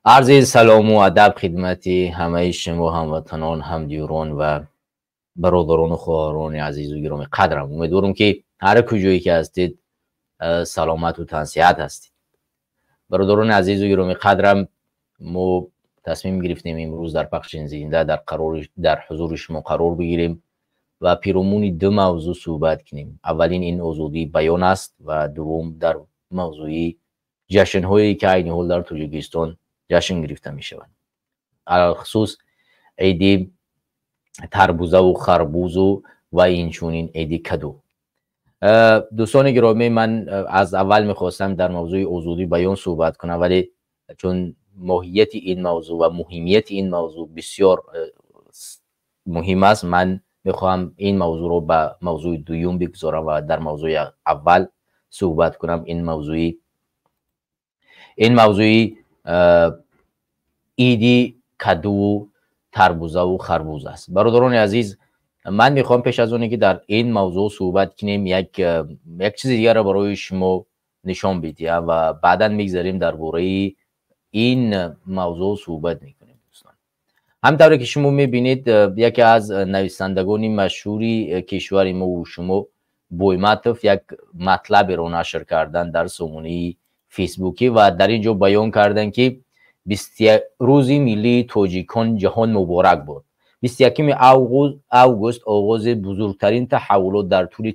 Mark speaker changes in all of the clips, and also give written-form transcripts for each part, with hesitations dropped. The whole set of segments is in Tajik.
Speaker 1: Арзи салому адаб хидмати ҳамаи шумо ҳамватанон, ҳамдиёрон ва бародарону хоҳарони азизу гироми қадрам. Умедворам, ки ҳар куҷое ки ҳастед, саломату тансиҳат ҳастед. Бародарони азизу гироми қадрам, мо тасмим гирифтем имрӯз дар пахши зинда дар ҳузури шумо қарор бигирем ва пиромуни ду мавзӯъ суҳбат кунем. Аввалин ин озодии баён аст ва дуввум дар мавзӯи ҷашнҳое, ки айни ҳол дар Тоҷикистон ҷашн гирифта мешаванд, алалхусус иди тарбузаву харбузу ва инчунин иди каду. Дӯстони гиромӣ, ман аз аввал мехостам дар мавзӯи озодии баён суҳбат кунам, вале чун моҳияти ин мавзӯъ ва муҳимияти ин мавзӯъ бисёр муҳим аст, ман мехоҳам ин мавзӯъро ба мавзӯи дуюм бигузорам ва дар мавзӯи аввал суҳбат кунам. Ин мавзӯи иди кадуву тарбузаву харбуз аст. Бародарони азиз, ман мехоҳам пеш аз оне ки дар ин мавзӯъ суҳбат кунем, як чизи дигарро барои шумо нишон бидиҳам ва баъдан мегзарем, дар бораи ин мавзӯъ суҳбат мекунем. Дӯстон, ҳамин тавре ки шумо мебинед, яке аз нависандагони машҳури кишвари мову шумо, Бойматов, як матлаберо нашр карданд дар сомонаи Фейсбукӣ ва дар ин ҷо баён карданд, ки рӯзи миллии тоҷикон ҷаҳон муборак бод. 21 август оғози бузургтарин таҳаввулот дар тӯли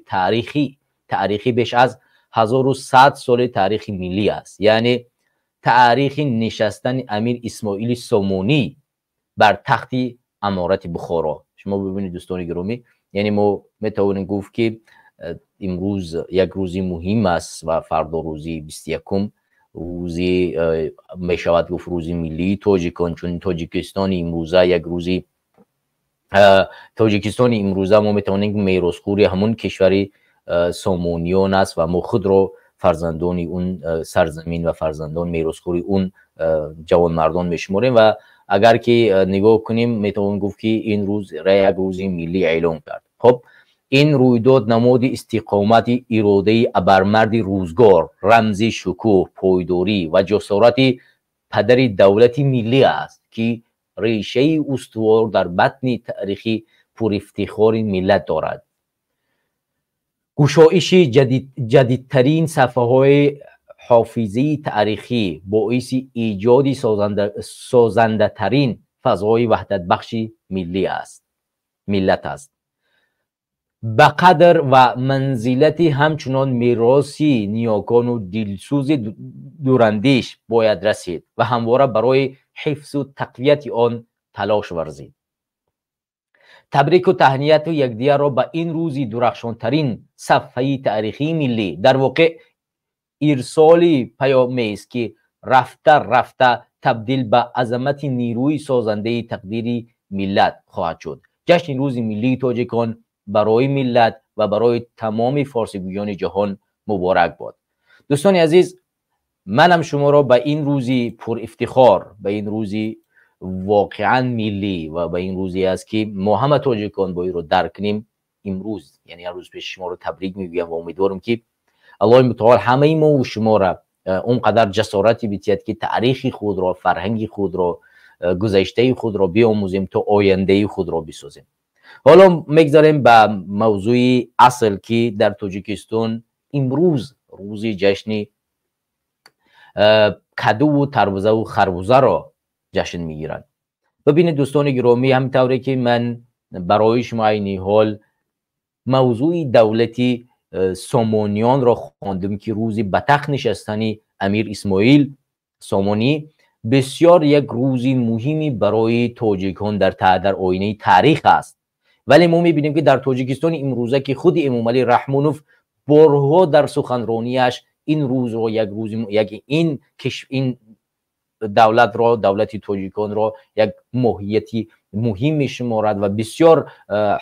Speaker 1: таърихи беш аз 1100 соли таърихи миллӣ аст, яъне таърихи нишастани Амир Исмоили Сомонӣ бар тахти аморати Бухоро. Шумо бибинед, дӯстони гиромӣ, яъне мо метавонем гуфт, ки имрӯз як рӯзи муҳим аст ва фардо, рӯзи 21-ум, рӯзи мешавад гуфт рӯзи миллии тоҷикон, чун Тоҷикистони имрӯза як рӯзи Тоҷикистони имрӯза мо метавонем меросхӯри ҳамон кишвари Сомониён аст ва мо худро фарзандони он сарзамин ва фарзандон меросхӯри он ҷавонмардон мешуморем. Ва агар ки нигоҳ кунем, метавон гуфт, ки ин рӯз як рӯзи миллӣ эълон кард. Хоб, ин рӯйдод намоди истиқомати иродаи абармарди рӯзгор, рамзи шукӯҳ, пойдорӣ ва ҷасорати падари давлати миллӣ аст, ки решаи устувор дар батни таърихи пурифтихори миллат дорад. Кушоиши ҷадидтарин саҳфаҳои ҳофизаи таърихӣ боиси эҷоди созандатарин фазои ваҳдатбахши миллат аст. Ба қадр ва манзилати ҳамчунон мероси ниёкону дилсӯзи дурандеш бояд расид ва ҳамвора барои ҳифзу тақвияти он талош варзид. Табрику таҳнияту якдигарро ба ин рӯзи дурахшонтарин сафҳаи таърихии миллӣ дар воқеъ ирсоли паёмест, ки рафта рафта табдил ба азамати нерӯи созандаи тақдири миллат хоҳад шуд. Ҷашни рӯзи миллии тоҷикон барои миллат ва барои тамоми форсигӯёни ҷаҳон муборак бод. Дӯстони азиз, манам шуморо ба ин рӯзи пурифтихор, ба ин рӯзи воқеан миллӣ ва ба ин рӯзе аст, ки мо ҳама тоҷикон боидро дарк кунем, имрӯз, яъне як рӯз пеш, шуморо табрик мегӯям ва умедворам, ки Аллоҳи мутаол ҳамаи мову шуморо он қадар ҷасорате бидиҳад, ки таърихи худро, фарҳанги худро, гузаштаи худро биомӯзем, то ояндаи худро бисозем. Ҳоло мегзарем ба мавзӯи асл, ки дар Тоҷикистон имрӯз рӯзи ҷашни кадуву тарбузаву харбузаро ҷашн мегиранд. Бибинед, дӯстони гиромӣ, ҳамин тавре ки ман барои шумо айни ҳол мавзӯи давлати Сомониёнро хондам, ки рӯзи ба тахт нишастани Амир Исмоил Сомонӣ бисёр як рӯзи муҳими барои тоҷикон дар оинаи таърих аст. Вале мо мебинем, ки дар Тоҷикистони имрӯза, ки худи Эмомалӣ Раҳмонов борҳо дар суханронияш ин рӯзро як рӯзи як ин давлатро, давлати тоҷиконро як моҳияти муҳим мешуморад ва бисёр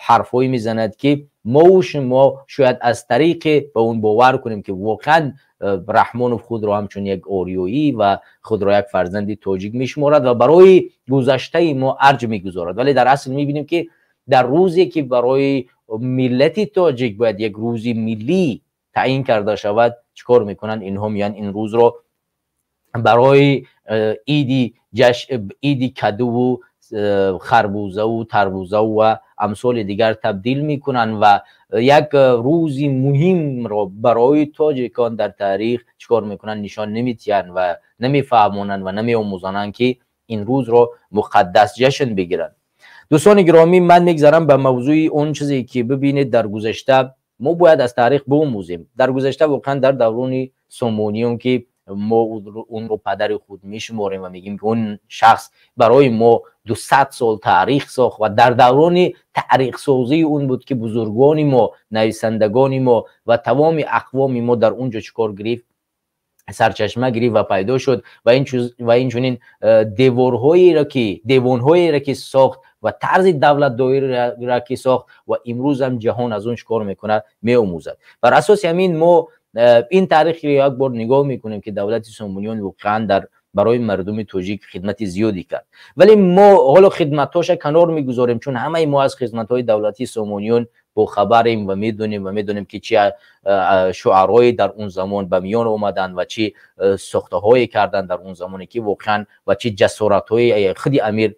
Speaker 1: ҳарфҳое мезанад, ки мову шумо шояд аз тариқе ба он бовар кунем, ки воқеан Раҳмонов худро ҳамчун як ориёӣ ва худро як фарзанди тоҷик мешуморад ва барои гузаштаи мо арҷ мегузорад. Вале дар асл мебинем, ки дар рӯзе ки барои миллати тоҷик бояд як рӯзи миллӣ таъин карда шавад, чӣ кор мекунанд? Инҳо меянд, ин рӯзро Барои иди ҷашн, иди кадуву харбузаву тарбузаву ва амсоли дигар табдил мекунанд ва як рӯзи муҳимро барои тоҷикон дар таърих чикор мекунанд? Нишон намедиҳанд ва намефаҳмонанд ва намеомӯзонанд, ки ин рӯзро муқаддас ҷашн бигиранд. Дӯстони гиромӣ, ман мегзарам ба мавзӯи он чизе, ки бибинед, дар гузашта мо бояд аз таърих биомӯзем. Дар гузашта воқеан дар даврони Сомониён, ки мо онро падари худ мешуморем ва мегӯем, ки он шахс барои мо 200 сол таърих сохт ва дар даврони таърихсозии он буд, ки бузургони мо, нависандагони мо ва тамоми ақвоми мо дар он ҷо чӣ кор гирифт? Сарчашма гирифт ва пайдо шуд. Ва инчунин девонҳоеро ки сохт ва тарзи давлатдориро ки сохт ва имрӯзам ҷаҳон аз он чӣ кор мекунад? Меомӯзад. Бар асоси ҳамин мо ин таърихро як бор нигоҳ мекунем, ки давлати Сомониён воқеан дар барои мардуми тоҷик хидмати зиёде кард. Вале мо ҳоло хидматҳоша канор мегузорем, чун ҳамаи мо аз хидматҳои давлатии Сомониён бохабарем ва медонем, ки чи шуарое дар он замон ба миён омаданд ва чӣ сохтаҳое карданд дар он замоне, ки воқеан ва чӣ ҷасоратҳои худи амир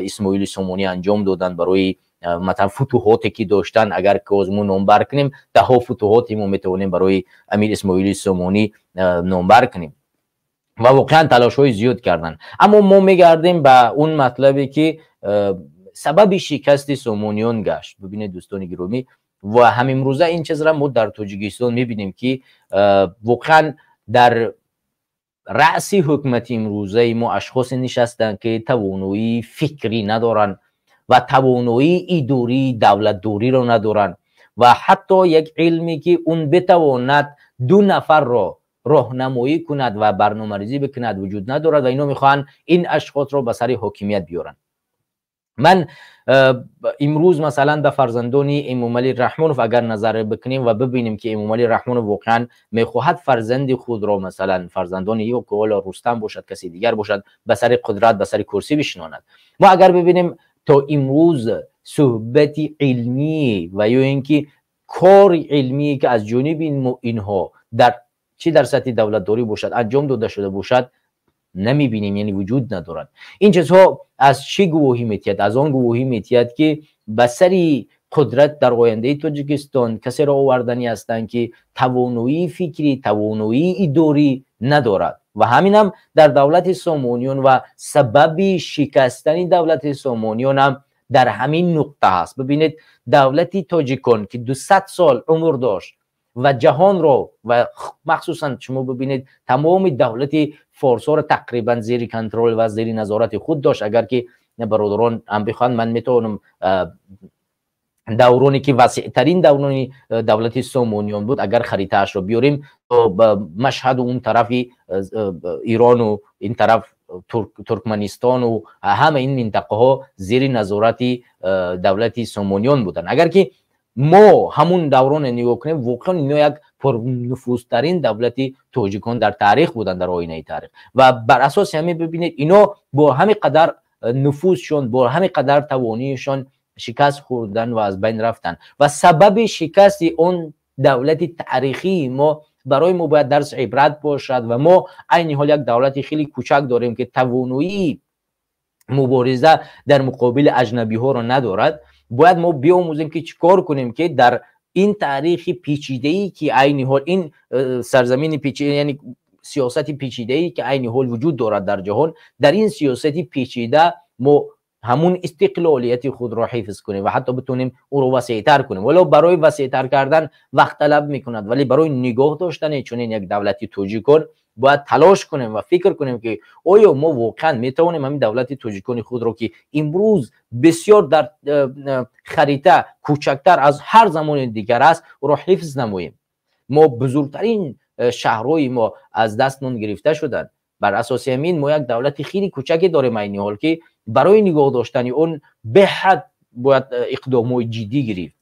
Speaker 1: Исмоили Сомонӣ анҷом доданд барои масалан футуҳоте, ки доштанд. Агар ки мо номбар кунем, даҳҳо футуҳоте мо метавонем барои амир Исмоили Сомонӣ номбар кунем ва воқеан талошҳои зиёд карданд. Аммо мо мегардем ба он матлабе, ки сабаби шикасти Сомониён гашт. Бибинед, дӯстони гиромӣ, ва ҳамимрӯза ин чизра мо дар Тоҷикистон мебинем, ки воқеан дар раъси ҳукумати имрӯзаи мо ашхосе нишастанд, ки тавоноии фикрӣ надоранд ва тавоноии идории давлатдориро надоранд ва ҳатто як илме, ки он битавонад ду нафарро роҳнамоӣ кунад ва барномарезӣ бикунад, вуҷуд надорад ва ино мехоҳанд ин ашхосро ба сари ҳокимият биёранд. Ман имрӯз масалан ба фарзандони Эмомалӣ Раҳмонов агар назар бикунем ва бибинем, ки Эмомалӣ Раҳмонов воқеан мехоҳад фарзанди худро, масалан фарзандони ё ки ҳоло Рустам бошад, каси дигар бошад, ба сари қудрат, ба сари курсӣ бишинонад. Мо агар бибинем, то имрӯз суҳбати илмӣ ва ё ин ки кори илмие, ки аз ҷониби инҳо дар чӣ дар сатҳи давлатдорӣ бошад, анҷом дода шуда бошад, намебинем, яъне вуҷуд надорад. Ин чизҳо аз чӣ гувоҳӣ метиҳад? Аз он гувоҳӣ метиҳад, ки ба сари қудрат дар ояндаи Тоҷикистон касеро оварданӣ ҳастанд, ки тавоноии фикрӣ, тавоноии идорӣ надорад. Ва ҳаминам дар давлати Сомониён ва сабаби шикастани давлати Сомониён ҳам дар ҳамин нуқта ҳаст. Бибинед, давлати тоҷикон, ки 200 сол умр дошт ва ҷаҳонро ва махсусан шумо бибинед, тамоми давлати форсҳоро тақрибан зери контрол ва зери назорати худ дошт. Агар ки бародарон ҳам бихоҳанд, ман метавонам давроне, ки васеътарин даврони давлати Сомониён буд, агар харитаашро биёрем, ба Машҳаду он тарафи Ирону ин тараф Туркманистону ҳама ин минтақаҳо зери назорати давлати Сомониён буданд. Агар ки мо ҳамун давроне нигоҳ кунем, воқеан ино як пурнуфузтарин давлати тоҷикон дар таърих буданд, дар оинаи таърих. Ва бар асоси ҳамин бибинед, ино бо ҳамин қадар нуфузшон, бо ҳамин қадар тавониишон шикаст хӯрдан ва аз байн рафтанд. Ва сабаби шикасти он давлати таърихии мо барои мо бояд дарси ибрат бошад. Ва мо айни ҳол як давлати хеле кӯчак дорем, ки тавоноии мубориза дар муқобили аҷнабиҳоро надорад. Бояд мо биомӯзем, ки чӣ кор кунем, ки дар ин таърихи печидаӣ, ки айни ҳол ин сарзамини печида, яъне сиёсати печидаӣ, ки айни ҳол вуҷуд дорад дар ҷаҳон, дар ин сиёсати печида мо ҳамун истиқлолияти худро ҳифз кунем ва ҳатто битонем ӯро васеътар кунем. Вало барои васеътар кардан вақт талаб мекунад, вале барои нигоҳ доштани чунин як давлати тоҷикон бояд талош кунем ва фикр кунем, ки оё мо воқеан метавонем ҳамин давлати тоҷикони худро, ки имрӯз бисёр дар харита кӯчактар аз ҳар замони дигар аст, ӯро ҳифз намоем. Мо бузургтарин шаҳрҳои мо аз дастмон гирифта шуданд. Бар асоси ҳамин мо як давлати хеле кӯчаке дорем айни ҳол, ки барои нигоҳ доштани он беҳад бояд иқдомҳои ҷиддӣ гирифт.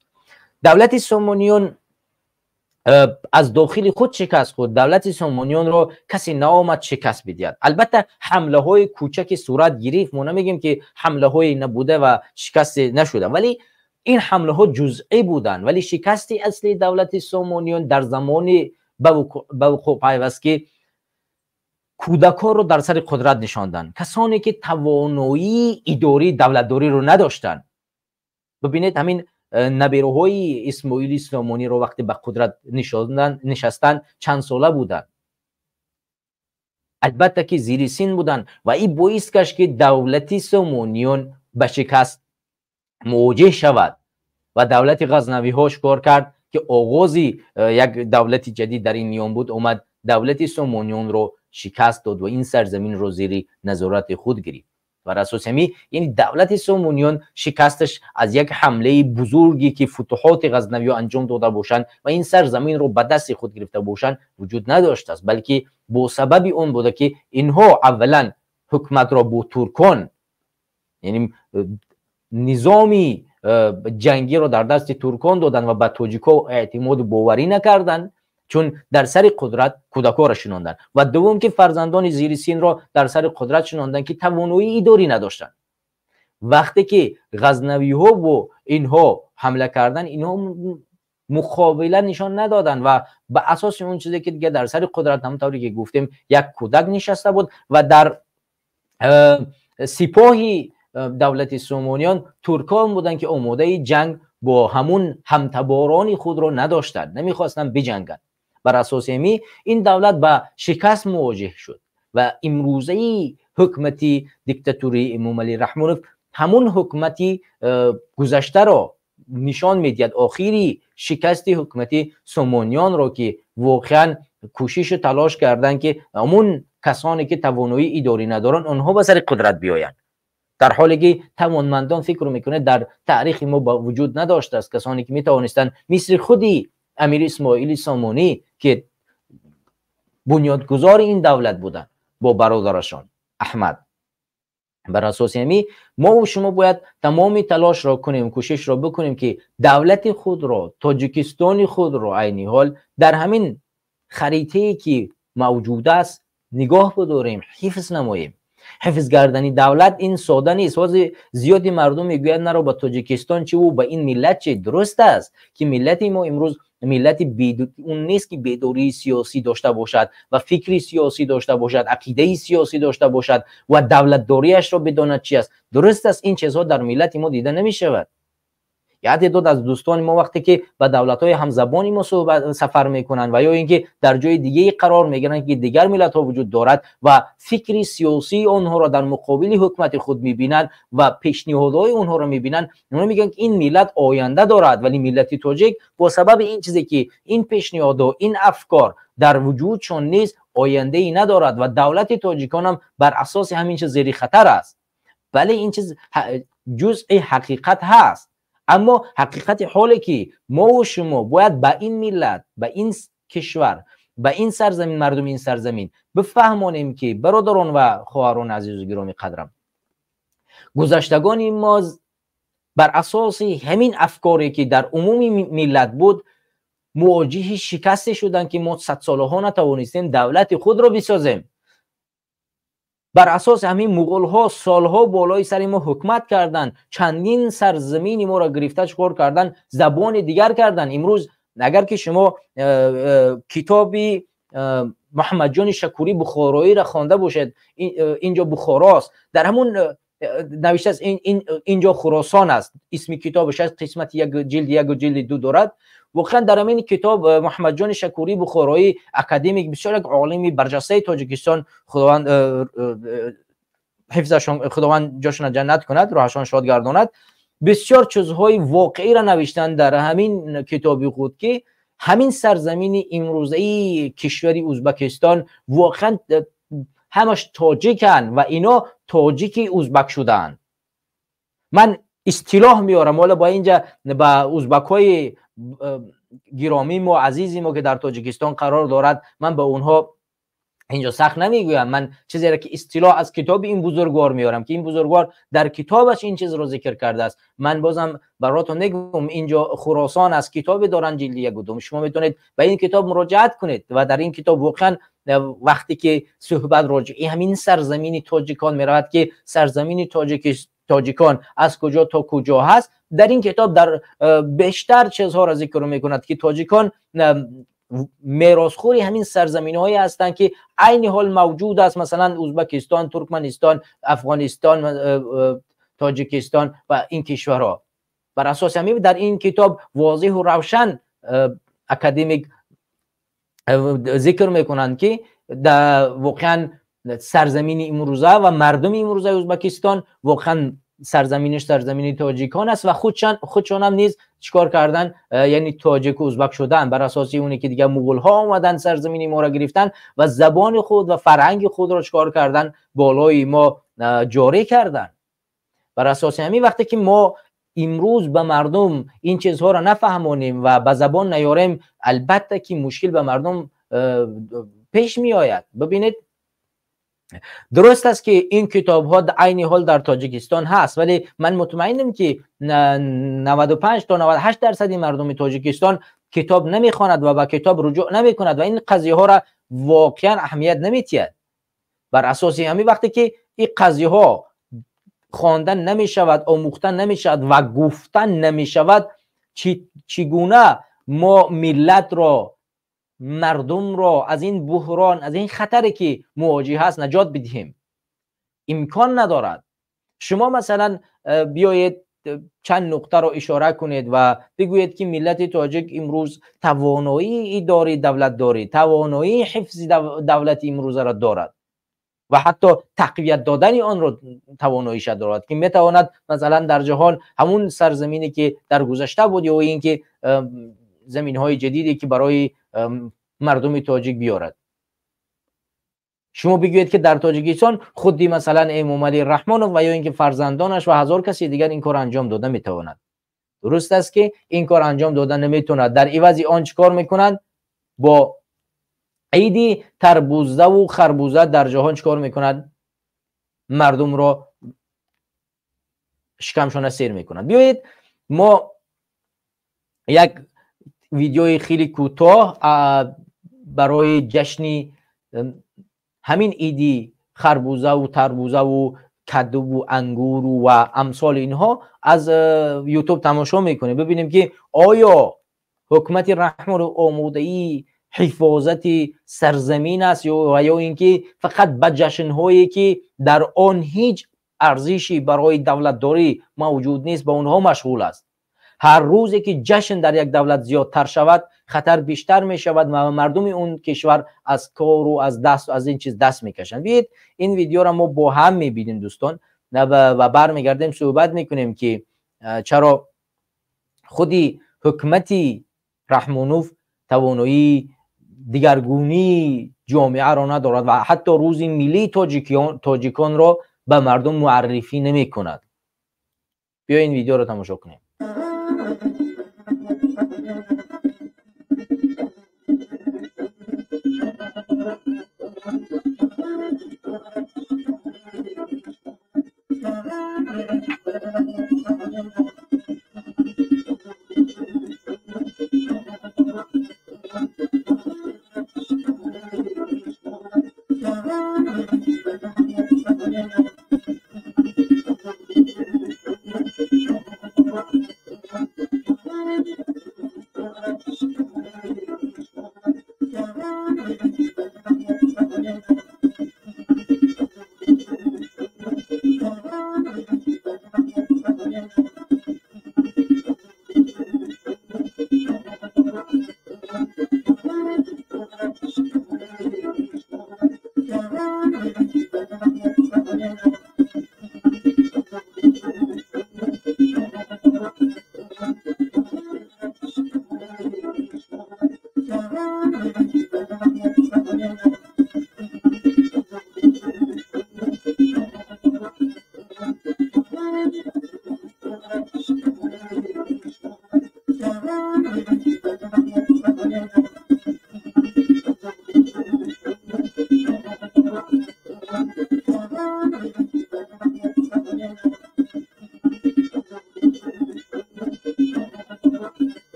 Speaker 1: Давлати Сомониён аз дохили худ шикаст хӯрд. Давлати Сомониёнро касе наомад шикаст бидиҳад. Албатта, ҳамлаҳои кӯчаке сурат гирифт. Мо намегӯем, ки ҳамлаҳое набуда ва шикасте нашуда, вале ин ҳамлаҳо ҷузъӣ буданд. Вале шикасти аслии давлати Сомониён дар замони ба вуқӯъ пайваст, ки Кӯдаконро дар сари қудрат нишонданд, касоне ки тавоноии идории давлатдориро надоштанд. Бибинед, ҳамин набераҳои Исмоили Сомониро вақте ба қудрат нишастанд, чанд сола буданд? Албатта ки зири син буданд ва ин боис гашт, ки давлати Сомониён ба шикаст мувоҷеҳ шавад ва давлати Ғазнавиҳо шикор кард, ки оғози як давлати ҷадид дар ин миён буд, омад, давлати Сомониёнро шикаст дод ва ин сарзаминро зери назорати худ гирифт. Бар асоси ҳамин, яъне давлати Сомониён шикасташ аз як ҳамлаи бузурге, ки футуҳоти ғазнавиҳо анҷом дода бошанд ва ин сарзаминро ба дасти худ гирифта бошанд, вуҷуд надоштааст, балки бо сабаби он буда, ки инҳо аввалан ҳукуматро бо туркон, яъне низоми ҷангиро дар дасти туркон доданд ва ба тоҷикҳо эътимоду боварӣ накарданд, чун дар сари қудрат кӯдакҳоро шинонданд, ва дуввум, ки фарзандони зири синро дар сари қудрат шинонданд, ки тавоноии идорӣ надоштанд. Вақте ки ғазнавиҳо бо инҳо ҳамла карданд, инҳо муқобила нишон надоданд ва ба асоси он чизе, ки дига дар сари қудрат, ҳамон тавре ки гуфтем, як кӯдак нишаста буд ва дар сипоҳи давлати Сомониён туркон буданд, ки омодаи ҷанг бо ҳамун ҳамтаборони худро надоштанд, намехостанд биҷанганд. Бар асоси ҳамин ин давлат ба шикаст мувоҷеҳ шуд ва имрӯзаи ҳукумати диктатурии Эмомалӣ Раҳмонов ҳамун ҳукумати гузаштаро нишон медиҳад, охири шикасти ҳукумати Сомониёнро, ки воқеан кӯшишу талош карданд, ки ҳамун касоне, ки тавоноии идорӣ надоранд, онҳо ба сари қудрат биёянд, дар ҳоле ки тавонмандон, фикр мекунед, дар таърихи мо ба вуҷуд надоштааст, касоне ки метавонистанд мисли худи Амир Исмоили Сомонӣ, ки бунёдгузори ин давлат буданд бо бародарашон Аҳмад. Бар асоси ҳамин мову шумо бояд тамоми талошро кунем, кӯшишро бикунем, ки давлати худро, Тоҷикистони худро айни ҳол дар ҳамин харитае, ки мавҷуд аст, нигоҳ бидорем, ҳифз намоем. Ҳифз кардани давлат ин сода нест. Ҳозир зиёди мардум мегӯяд: наро ба Тоҷикистон чиву ба ин миллат чи? Дуруст аст, ки миллати мо имрӯз миллати он нест, ки бедории сиёсӣ дошта бошад ва фикри сиёсӣ дошта бошад, ақидаи сиёсӣ дошта бошад ва давлатдориашро бидонад чи аст. Дуруст аст, ин чизҳо дар миллати мо дида намешавад. Як теъдод аз дӯстони мо вақте ки ба давлатҳои ҳамзабони мо сафар мекунанд ва ё ин ки дар ҷои дигае қарор мегиранд, ки дигар миллатҳо вуҷуд дорад, ва фикри сиёсии онҳоро дар муқобили ҳукумати худ мебинанд ва пешниҳодҳои онҳоро мебинанд, онҳо мегӯянд, ки ин миллат оянда дорад. Вале миллати тоҷик бо сабаби ин чизе, ки ин пешниҳодҳо, ин афкор дар вуҷудшон нест, ояндае надорад ва давлати тоҷиконам бар асоси ҳамин чиз зери хатар аст. Бале, ин чиз ҷузъи ҳақиқат ҳаст, аммо ҳақиқати ҳоле, ки мову шумо бояд ба ин миллат, ба ин кишвар, ба ин сарзамин, мардуми ин сарзамин бифаҳмонем, ки бародарон ва хоҳарони азизу гироми қадрам, гузаштагони мо бар асоси ҳамин афкоре, ки дар умуми миллат буд, мувоҷиҳи шикасте шуданд, ки мо садсолаҳо натавонистем давлати худро бисозем. Бар асоси ҳамин муғулҳо солҳо болои сари мо ҳукумат карданд, чандин сарзамини моро гирифта, чикор карданд? Забони дигар карданд. Имрӯз агар ки шумо китоби Муҳаммадҷони Шакурӣ Бухороиро хонда бошед, «Инҷо Бухорост», дар ҳамун навиштааст, «Инҷо Хуросон аст» исми китобаш аст, қисмати як, ҷилди яку ҷилди ду дорад. Воқеан дар ҳамин китоб Муҳаммадҷони Шакурӣ Бухороӣ, академик, бисёр як олими барҷастаи Тоҷикистон, Худованд ҳифзашон, Худованд ҷошона ҷаннат кунад, рӯҳашон шод гардонад, бисёр чизҳои воқеиро навиштанд дар ҳамин китоби худ, ки ҳамин сарзамини имрӯзаи кишвари Ӯзбекистон воқеан ҳамаш тоҷиканд ва ино тоҷики ӯзбак шудаанд. Ман истилоҳ меорам ҳоло ба инҷа, ба ӯзбакҳои гиромии мо, азизи мо, ки дар Тоҷикистон қарор дорад. Ман ба онҳо инҷо сахт намегӯям. Ман чизеро, ки истилоҳ аз китоби ин бузургвор меорам, ки ин бузургвор дар китобаш ин чизро зикр кардааст. Ман бозам баротон мегӯям, «Инҷо Хуросон аст» китобе доранд, ҷилди як дум. Шумо метавонед ба ин китоб муроҷиат кунед ва дар ин китоб воқеан вақте ки суҳбат роҷеи ҳамин сарзамини тоҷикон меравад, ки сарзамини тоҷикон аз куҷо то куҷо ҳаст, дар ин китоб дар бештар чизҳоро зикр мекунад, ки тоҷикон меросхӯри ҳамин сарзаминҳое ҳастанд ки айни ҳол мавҷуд аст, масалан Ӯзбекистон, Туркманистон, Афғонистон, Тоҷикистон ва ин кишварҳо. Бар асоси ҳамин дар ин китоб возеҳу равшан академик зикр мекунанд ки воқеан сарзамини имрӯза ва мардуми имрӯзаи Ӯзбекистон воқеан сарзаминаш сарзамини тоҷикон аст ва худшонам низ чикор кардан, яъне тоҷик ва ӯзбек шудан бар асоси оне ки дигар муғулҳо омадан сарзамини моро гирифтан ва забони худ ва фарҳанги худро чикор кардан, болои мо ҷорӣ кардан. Бар асоси ҳамин вақте ки мо имрӯз ба мардум ин чизҳоро нафаҳмонем ва ба забон наёрем, албатта ки мушкил ба мардум пеш меояд. Бибинед, дуруст аст ки ин китобҳо айни ҳол дар Тоҷикистон ҳаст, вале ман мутмаинам ки 95 то 98% мардуми Тоҷикистон китоб намехонад ва ба китоб руҷӯъ намекунад ва ин қазияҳоро воқеан аҳамият намедиҳад. Бар асоси ҳамин вақте ки ин қазияҳо хондан намешавад, омӯхтан намешавад ва гуфтан намешавад, чӣ гуна мо миллатро, мардумро аз ин буҳрон, аз ин хатаре ки мувоҷиҳ аст наҷот бидиҳем? Имкон надорад. Шумо масалан биёед чанд нуқтаро ишора кунед ва бигӯед ки миллати тоҷик имрӯз тавоноии идораи давлатдорӣ, тавоноии ҳифзи давлати имрӯзаро дорад ва ҳатто тақвият додани онро тавоноиша дорад ки метавонад масалан дар ҷаҳон ҳамун сарзамине ки дар гузашта буд ё ин ки заминҳои ҷадиде ки барои мардуми тоҷик биёрад. Шумо бигӯед ки дар Тоҷикистон худи масалан Эмомалӣ Раҳмонов ва ё ин ки фарзандонаш ва ҳазор каси дигар ин кор анҷом дода метавонад. Дуруст аст ки ин кор анҷом дода наметавонад. Дар ивази он чӣ кор мекунанд? Бо иди тарбузаву харбуза дар ҷаҳон чӣ кор мекунад? Мардумро шикамшона сер мекунад. Биёед мо як видеои хеле кӯтоҳ барои ҷашни ҳамин иди харбузаву тарбузаву кадуву ангуру ва амсоли инҳо аз Ютуб тамошо мекунем, бибинем ки оё ҳукумати Раҳмонов омодаи ҳифозати сарзамин аст ва ё ин ки фақат ба ҷашнҳое ки дар он ҳеҷ арзиши барои давлатдорӣ мавҷуд нест ба онҳо машғул аст. Ҳар рӯзе ки ҷашн дар як давлат зиёдтар шавад, хатар бештар мешавад ва мардуми он кишвар аз кору аз даст аз ин чиз даст мекашанд. Биёед ин видеоро мо бо ҳам мебинем дӯстон ва бармегардем, суҳбат мекунем ки чаро худи ҳукумати Раҳмонов тавоноии дигаргунии ҷомеаро надорад ва ҳатто рӯзи миллии тоҷиконро ба мардум муаррифӣ намекунад. Биёед ин видеоро тамошо кунем.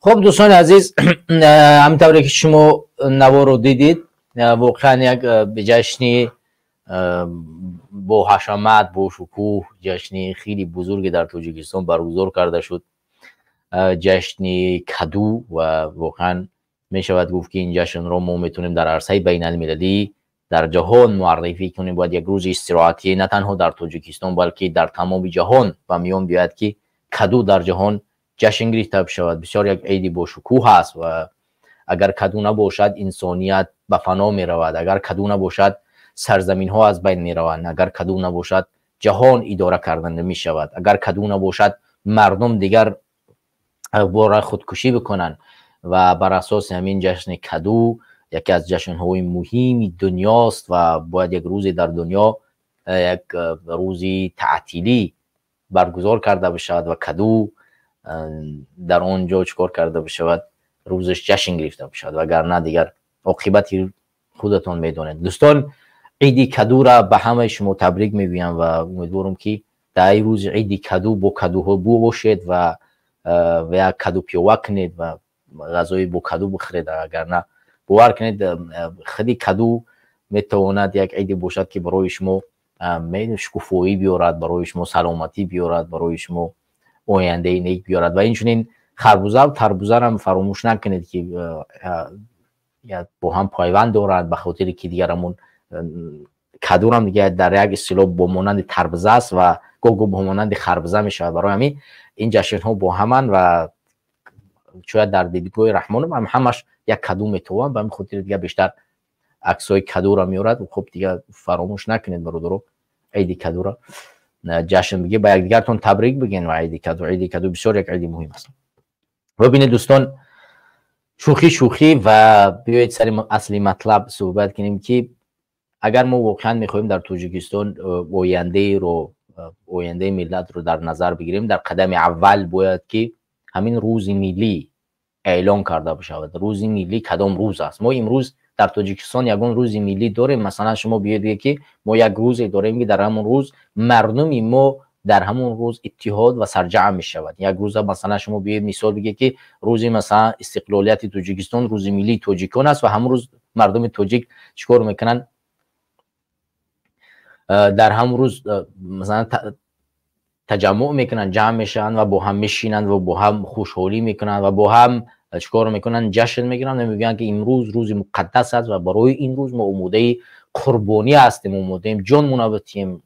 Speaker 1: Хуб, дӯстони азиз, ҳамин тавре ки шумо наворо дидид, воқеан як ҷашни бо ҳашамат, бо шукӯҳ, ҷашни хеле бузурге дар Тоҷикистон баргузор карда шуд, ҷашни каду. Ва воқеан мешавад гуфт, ки ин ҷашнро мо метавонем дар арсаи байналмилалӣ, дар ҷаҳон муаррифӣ кунем. Бояд як рӯзи истироҳатӣ на танҳо дар Тоҷикистон, балки дар тамоми ҷаҳон ба миён биёяд, ки каду дар ҷаҳон ҷашн гирифта бишавад. Бисёр як иди бошукӯҳ аст ва агар каду набошад, инсоният ба фано меравад, агар каду набошад, сарзаминҳо аз байн мераванд, агар каду набошад, ҷаҳон идора карда намешавад, агар каду набошад, мардум дигар бора худкушӣ бикунанд. Ва бар асоси ҳамин ҷашни каду яке аз ҷашнҳои муҳими дунёст ва бояд як рӯзе дар дунё як рӯзи таътилӣ баргузор карда бишавад ва каду дар он ҷо чӣ кор карда бишавад, рӯзаш ҷашн гирифта бишавад, вагарна дигар оқибати худатон медонед. Дӯстон, иди кадура ба ҳамаи шумо табрик мегӯям ва умедворам, ки дар ин рӯзи иди каду бо кадуҳо бошед ва як каду пиёва кунед ва ғазои бо каду бихӯред. Агар на, бовар кунед, худи каду метавонад як иде бошад, ки барои шумо шукуфоӣ биёрад, барои шумо саломатӣ биёрад, барои шумо ояндаи нек биёрад. Ва инчунин харбуза, тарбузарам фаромӯш накунед, ки бо ҳам пайванд дорад, ба хотире ки дигар ҳамун кадурам дига дар як истилоҳ бо монанди тарбуза аст ва гоҳ-гоҳ бо монанди харбуза мешавад. Барои ҳамин ин ҷашнҳо бо ҳаманд ва шояд дар дидгоҳи Раҳмонов ҳам ҳамаш як каду метованд. Ба ҳамин хотири дига бештар аксҳои кадура меорад. Хуб, дига фаромӯш накунед, бародаро, иди кадура ҷашн бигир, ба якдигартон табрик бигин ва иди каду. Иди каду бисёр як иди муҳим аст. Бибинед, дӯстон, шӯхӣ шӯхӣ ва биёед сари асли матлаб суҳбат кунем, ки агар мо воқеан мехоҳем дар Тоҷикистон ояндаеро, ояндаи миллатро дар назар бигирем, дар қадами аввал бояд ки ҳамин рӯзи миллӣ эълон карда бишавад. Рӯзи миллӣ кадом рӯз аст? Мо имрӯз дар Тоҷикистон ягон рӯзи миллӣ дорем? Масалан, шумо биёед бигӯед, ки мо як рӯзе дорем, ки дар ҳамон рӯз мардуми мо дар ҳамон рӯз иттиҳод ва сарҷамъ мешавад. Як рӯза, масалан, шумо биёед, мисол бигӯед, ки рӯзи, масалан, истиқлолияти Тоҷикистон рӯзи миллии тоҷикон аст ва ҳамон рӯз мардуми тоҷик чӣ кор мекунанд? Дар ҳамон рӯз, масалан, таҷаммуъ мекунанд, ҷамъ мешаванд ва бо ҳам мешинанд ва бо ҳам хушҳолӣ мекунанд ва бо ҳам чӣ кор мекунанд? Ҷашн мегиранд ва мегӯянд, ки имрӯз рӯзи муқаддас аст ва барои ин рӯз мо омодаи қурбонӣ ҳастем, омодаем ҷонмона битиҳем,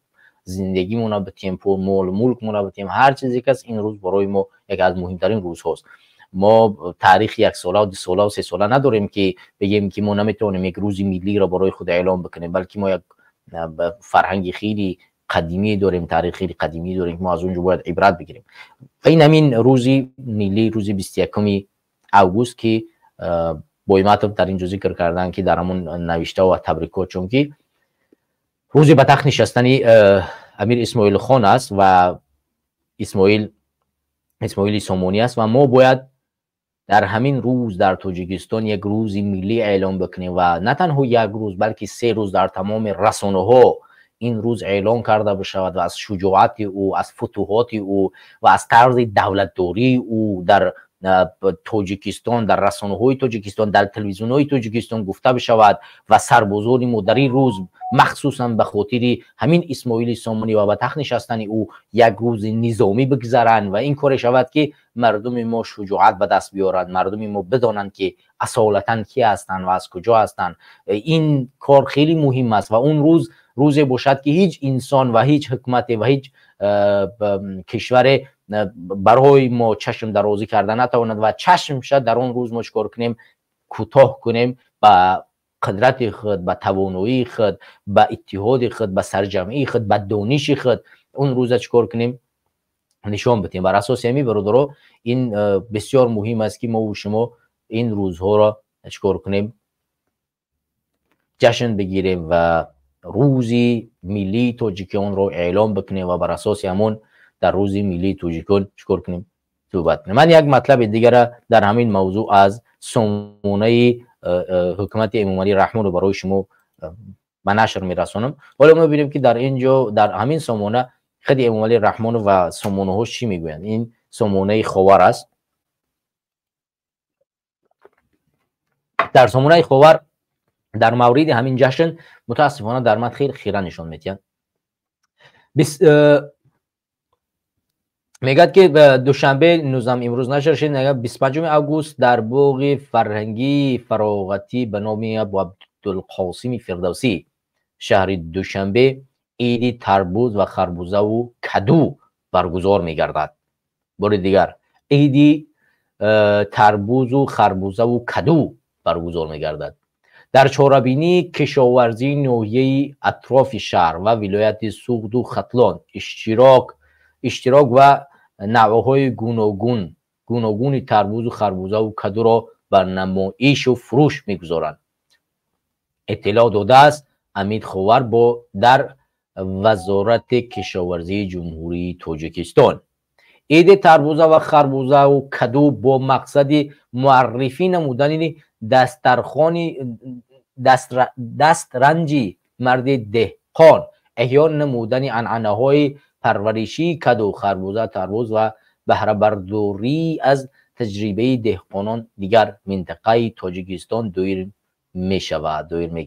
Speaker 1: зиндагимона битиҳем, молу мулкмона битиҳем, ҳар чизе ки аст. Ин рӯз барои мо яке аз муҳимтарин рӯзҳост. Мо таърихи яксолаву дусолаву сесола надорем, ки бигем, ки мо наметавонем як рӯзи миллиро барои худ эълон бикунем, балки мо як фарҳанги хеле қадимӣ дорем, таърихи хеле қадимӣ дорем, ки мо аз он ҷо бояд ибрат бигирем. Ва ин ҳамин рӯзи миллӣ, рӯзи 21-уми август, ки Бойматов дар ин ҷо зикр карданд, ки дар ҳамон навиштаҳо ва табрикот, чунки рӯзи ба тахт нишастани Амир Исмоилхон аст ва Исмоили Сомонӣ аст ва мо бояд дар ҳамин рӯз дар Тоҷикистон як рӯзи миллӣ эълон бикунем ва на танҳо як рӯз, балки 3 рӯз дар тамоми расонаҳо ин рӯз эълон карда бишавад ва аз шуҷоати ӯ, аз футуҳоти ӯ ва аз тарзи давлатдории ӯ дар Тоҷикистон, дар расонаҳои Тоҷикистон, дар телевизионҳои Тоҷикистон гуфта бишавад ва сарбозони мо дар ин рӯз махсусан ба хотири ҳамин Исмоили Сомонӣ ва ба тахт нишастани ӯ як рӯзи низомӣ бигзаранд. Ва ин коре шавад, ки мардуми мо шуҷоат ба даст биёранд, мардуми мо бидонанд, ки асолатан ки ҳастанд ва аз куҷо ҳастанд. Ин кор хеле муҳим аст ва он рӯз рӯзе бошад, ки ҳеҷ инсон ва ҳеҷ ҳукумате ва ҳеҷ кишваре барои мо чашм дарозӣ карда натавонад ва чашм шад дар он рӯз мо чӣ кор кунем? Кӯтоҳ кунем ба қудрати худ, ба тавоноии худ, ба иттиҳоди худ, ба сарҷамъии худ, ба дониши худ. Он рӯза чӣ кор кунем? Нишон бидиҳем. Бар асоси ҳамин, бародаро, ин бисёр муҳим аст, ки мову шумо ин рӯзҳоро чӣ кор кунем? Ҷашн бигирем ва рӯзи миллии тоҷиконро эълон бикунем ва бар асоси ҳамон дар рӯзи миллии тоҷикон чӣ кор кунем? صحبت کنیم. من یک مطلب دیگر در همین موضوع از سامانه حکومت امامعلی رحمان رو برای شما به نشر میرسانم. حالا ما ببینیم که در اینجا در همین سامانه خود امامعلی رحمان و سامانه ها چی میگویند. این سامانه خاور است. در سامانه خاور در مورد همین جشن متاسفانه در من خیلی خیره نشان میدهند. میگد که دوشنبه 19 امروز نشر شد، 25 آگوست در باغ فرهنگی فراغتی به نام عبدالقاسم فردوسی شهر دوشنبه عید تربوز و خربوزه و کدو برگزار میگردد. بار دیگر عید تربوز و خربوزه و کدو برگزار میگردد. در چاربینی کشاورزی ناحیه اطراف شهر و ولایت سغد و ختلان اشتراک و نوع‌های گوناگون تربوز و خربوزه و کدو را بر نمایش و فروش میگذارند. اطلاع داده است امید خاور با در وزارت کشاورزی جمهوری تاجیکستان. عید تربوزه و خربوزه و کدو با مقصد معرفی نمودن دسترنجی مرد دهقان، احیا نمودن عنعنه‌های پرورشی کدو، خربوزه، تربوز و بهره برداری از تجربه دهقانان دیگر منطقه تاجیکستان دایر میشود.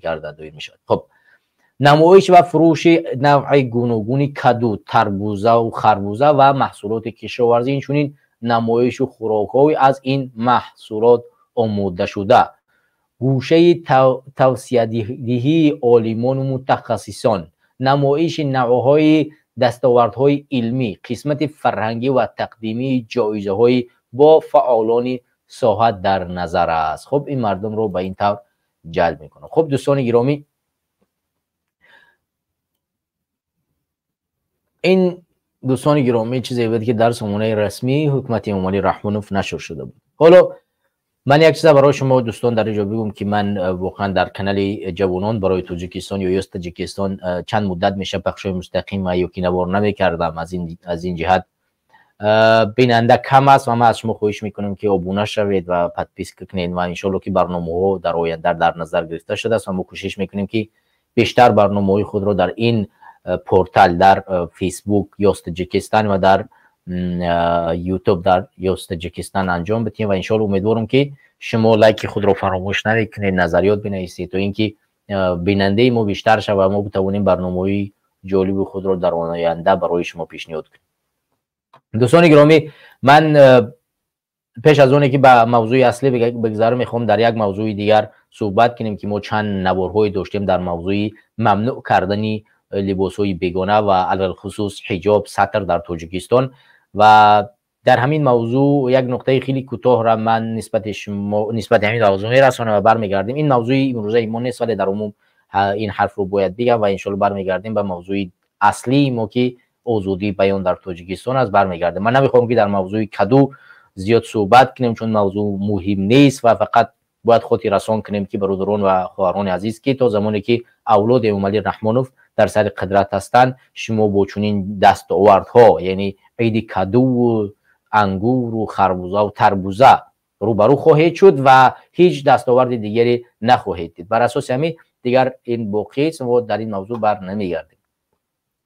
Speaker 1: خب نمایش و فروش نوع گوناگون کدو، تربوزه و خربوزه و محصولات کشاورزی، اینچنین نمایش و خوراک‌های از این محصولات آماده شده. گوشه توصیه دهی عالمان و متخصصان، نمایش نوع‌های دستاوردهای علمی، قسمت فرهنگی و تقدیمی جایزه‌های با فعالان ساحت در نظر است. خب این مردم رو به این طور جلب میکنه. خب دوستان گرامی، این دوستان گرامی چیزی بود که در سامانه رسمی حکومت امامعلی رحمانوف نشر شده بود. حالا من یک چیز برای شما دوستان در اینجا بگم که من واقعا در کانال جوانان برای تاجیکستان یا یوز تاجیکستان چند مدت میشه پخش مستقیم و یا نوار نمیکردم. از این جهت بیننده کم است و من از شما خواهش میکنم که ابونه شوید و подписка کنید و انشالله که برنامه ها در آینده در نظر گرفته شده است و ما کوشش میکنیم که بیشتر برنامه های خود را در این پورتال در فیسبوک یوز تاجیکستان و در یوتیوب در یوز تاجیکستان انجام بدیم و انشالله امیدوارم که شما لایک خود را فراموش نکنید، نظریات بنویسید تا اینکه بیننده ما بیشتر شود و ما بتوانیم برنامه‌های جالب خود را در آینده برای شما پیشنهاد کنیم. دوستان گرامی، من پیش از اونه که به موضوع اصلی بگذارم میخوام در یک موضوع دیگر صحبت کنیم که ما چند نوارهای داشتیم در موضوع ممنوع کردن لباسهای بیگانه و علی‌الخصوص حجاب ستر در تاجیکستان و در همین موضوع یک نقطه خیلی کوتاه را من نسبت همین موضوع میرسانم و برمیگردیم. این موضوع امروزه ما نیست، ولی در عموم این حرف رو باید بگم و انشالله برمیگردیم به موضوع اصلی ما که آزادی بیان در تاجیکستان است. برمیگردیم. من نمیخوام که در موضوع کدو زیاد صحبت کنیم چون موضوع مهم نیست و فقط باید خاطر رسان کنیم که برادران و خواهران عزیز که تا زمانی که اولاد امامعلی رحمانوف در سر قدرت هستند، شما با چنین دستاوردها، یعنی عید کدو و انگور و خربوزه و تربوزه روبرو خواهید شد و هیچ دستاورد دیگری نخواهید دید. بر اساس همین دیگر این باقی است و در این موضوع بر نمیگردیم.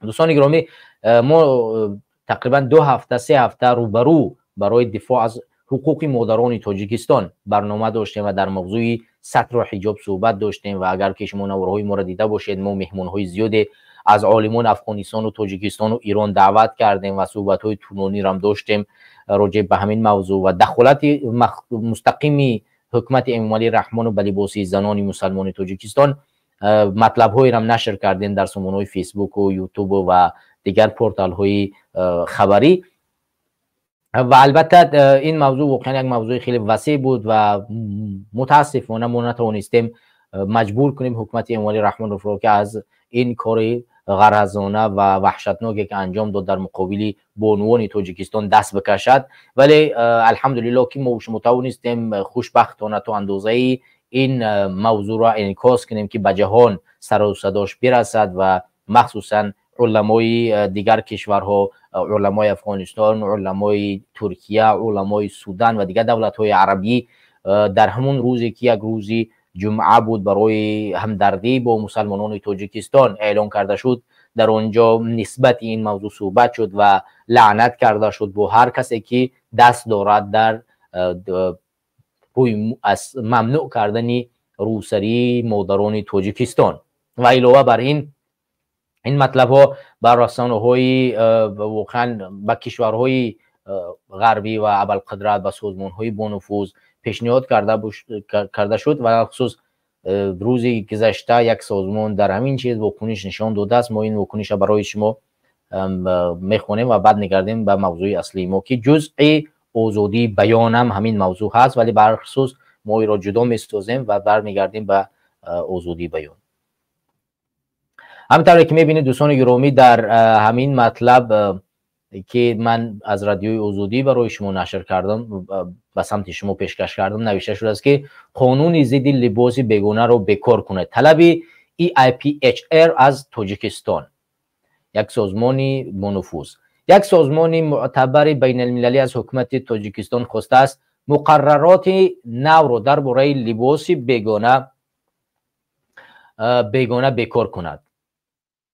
Speaker 1: دوستان گرامی، ما تقریبا 2 هفته 3 هفته روبرو برای دفاع از حقوق مادران تاجیکستان برنامه داشتیم و در موضوع ستر و حجاب صحبت داشتیم و اگر که شما نوارهای ما را دیده باشید، ما مهمانهای زیادی از عالمان افغانستان و تاجیکستان و ایران دعوت کردیم و صحبت‌های طولانی را هم داشتیم راجع به همین موضوع و دخالت مستقیم حکومت امامعلی رحمان و به لباس زنان مسلمان تاجیکستان مطلب‌هایی را نشر کردیم در سامانه‌های فیسبوک و یوتیوب و دیگر پورتال‌های خبری و البته این موضوع واقعا یک موضوع خیلی وسیع بود و متاسفانه ما نتوانستیم مجبور کنیم حکومت امامعلی رحمان رو که از این کار غرضانه و وحشتناکی که انجام داد در مقابل بانوان تاجیکستان دست بکشد، ولی الحمدلله که ما شما توانستیم خوشبختانه تا اندازه این موضوع را انعکاس کنیم که به جهان سر و صداش برسد و مخصوصا Уламои дигар кишварҳо, уламои Афғонистон, уламои Туркия, уламои Судан ва дигар давлатҳои арабӣ дар ҳамон рӯзе, ки як рӯзи ҷумъа буд, барои ҳамдардӣ бо мусалмонони Тоҷикистон эълон карда шуд, дар он ҷо нисбати ин мавзӯъ суҳбат шуд ва лаънат карда шуд бо ҳар касе, ки даст дорад дар аз мамнӯъ кардани рӯсарии модарони Тоҷикистон. Ва илова бар ин, ин матлабҳо ба расонаҳои, воқеан ба кишварҳои ғарбӣ ва абарқудрат, ба созмонҳои бонуфуз пешниҳод карда шуд. Ва хусус рӯзи гузашта як созмон дар ҳамин чиз вокуниш нишон додааст. Мо ин вокунишро барои шумо мехонем ва баъд мегардем ба мавзӯи аслии мо, ки ҷузъи озодии баёнам ҳамин мавзӯъ ҳаст, вале бархусус мо инро ҷудо месозем ва бармегардем ба озодии баён. Ҳамин тавре ки мебинед, дӯстони гиромӣ, дар ҳамин матлаб, ки ман аз Радиои Озодӣ барои шумо нашр кардам, ба самти шумо пешкаш кардам, навишта шудааст, ки қонуни зидди либоси бегонаро бекор кунед, талаби EIPHR аз Тоҷикистон. Як созмони бонуфуз, як созмони мӯътабари байналмилалӣ аз ҳукумати Тоҷикистон хостааст муқаррароти навро дар бораи либоси бегона бекор кунад.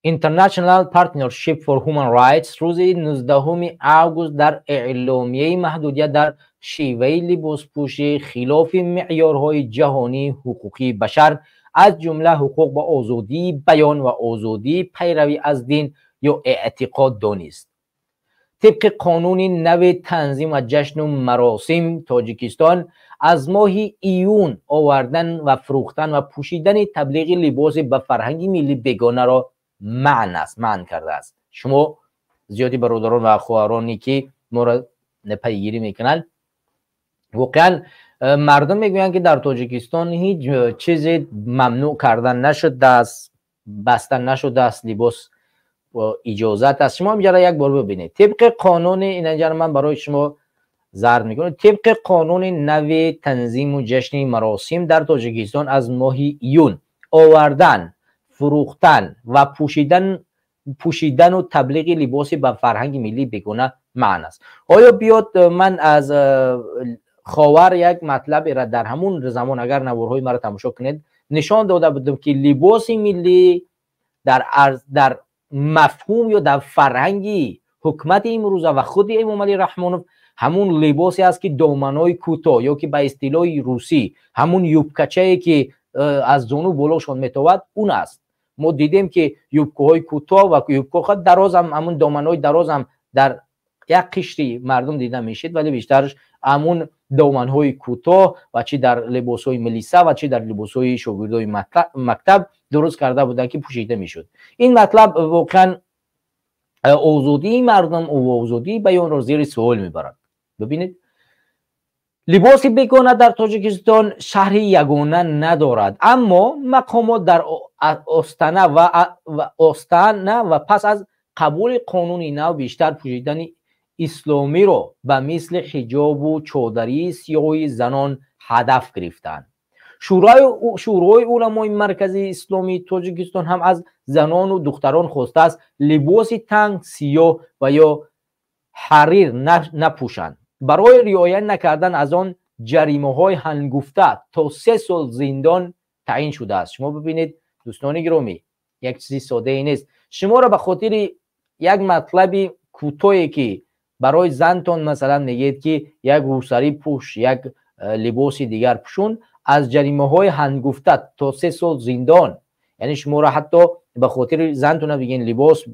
Speaker 1: International Partnership for Human Rights рӯзи 19 август дар эъломияи маҳдудият дар шеваи либоспӯшӣ хилофи меъёрҳои ҷаҳонии ҳуқуқии башар, аз ҷумла ҳуқуқ ба озодии баён ва озодии пайравӣ аз дин ё эътиқод донист. Тибқи қонуни нави танзим ва ҷашну маросим Тоҷикистон аз моҳи июн овардан ва фурӯхтан ва пӯшидани таблиғи либоси ба фарҳанги миллӣ бегонаро манъ кардааст. Шумо зиёди бародарон ва хоҳароне, ки моро пайгирӣ мекунанд, воқеан мардум мегӯянд, ки дар Тоҷикистон ҳеҷ чизе мамнӯъ карда нашудааст, баста нашудааст, либос иҷозат аст. Шумо инҷаро як бор бибинед. Тибқи қонуни инҷаро ман барои шумо зард мекунам. Тибқи қонуни нави танзиму ҷашни маросим дар Тоҷикистон аз моҳи июн овардан, фурӯхтан ва пӯшидану таблиғи либоси ба фарҳанги миллӣ бегона манъ аст. Оё биёд, ман аз Ховар як матлаберо дар ҳамун замон, агар наворҳои маро тамошо кунед, нишон дода будам, ки либоси миллӣ дар мафҳум ё дар фарҳанги ҳукумати имрӯза ва худи Эмомалӣ Раҳмонов ҳамун либосе аст, ки доманҳои кӯтоҳ ё ки ба истилоҳи русӣ ҳамун юбкачае, ки аз зону болошон метовад, он аст. Мо дидем, ки юбкаҳои кӯтоҳ ва юбкаҳо дарозам, ҳамун доманҳои дарозам дар як қишри мардум дида мешид, вале бештараш ҳамун доманҳои кӯтоҳ ва чӣ дар либосҳои милиса ва чӣ дар либосҳои шогирдои мактаб дуруст карда буданд, ки пӯшида мешуд. Ин матлаб воқеан озодии мардум ва озодии баёнро зери суол мебарад. Бибинед, либоси бегона дар Тоҷикистон шарҳи ягона надорад, аммо мақомот дар остона ва пас аз қабули қонуни нав бештар пӯшидани исломиро ба мисли ҳиҷобу чодарии сиёҳи занон ҳадаф гирифтанд. Шӯрои уламои марказии исломии Тоҷикистон ҳам аз занону духтарон хостааст либоси танг, сиёҳ ва ё ҳарир напӯшанд. Барои риоя накардан аз он ҷаримаҳои ҳангуфта то 3 сол зиндон таъин шудааст. Шумо бибинед, дӯстони гиромӣ, як чизи соддае нест. Шуморо ба хотири як матлаби кӯтоҳе, ки барои зантон масалан мегӯед, ки як рӯсарӣ пӯш, як либоси дигар пӯшун, аз ҷаримаҳои ҳангуфта то 3 сол зиндон. Яъне шуморо ҳатто ба хотири зантона бигӯен либос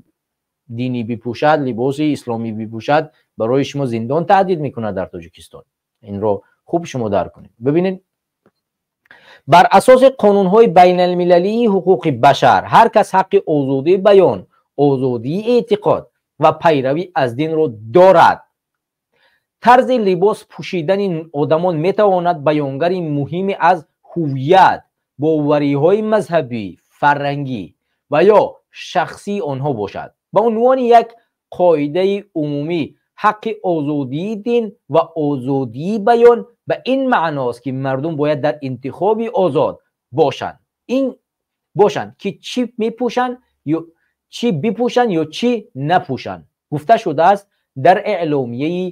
Speaker 1: динӣ бипӯшад, либоси исломӣ бипӯшад, барои шумо зиндон таҳдид мекунад дар Тоҷикистон. Инро хуб шумо дарк кунед. Бибинед, бар асоси қонунҳои байналмилалии ҳуқуқи башар ҳар кас ҳаққи озодии баён, озодии эътиқод ва пайравӣ аз динро дорад. Тарзи либос пӯшидани одамон метавонад баёнгари муҳиме аз ҳувият, бовариҳои мазҳабӣ, фарҳангӣ ва ё шахсии онҳо бошад. Ба унвони як қоидаи умумӣ, ҳаққи озодии дин ва озодии баён ба ин маъност, ки мардум бояд дар интихоби озод бошанд, ин бошанд, ки чӣ мепӯшанд. чӣ бипӯшанд ё чӣ напӯшанд, гуфта шудааст дар эъломияи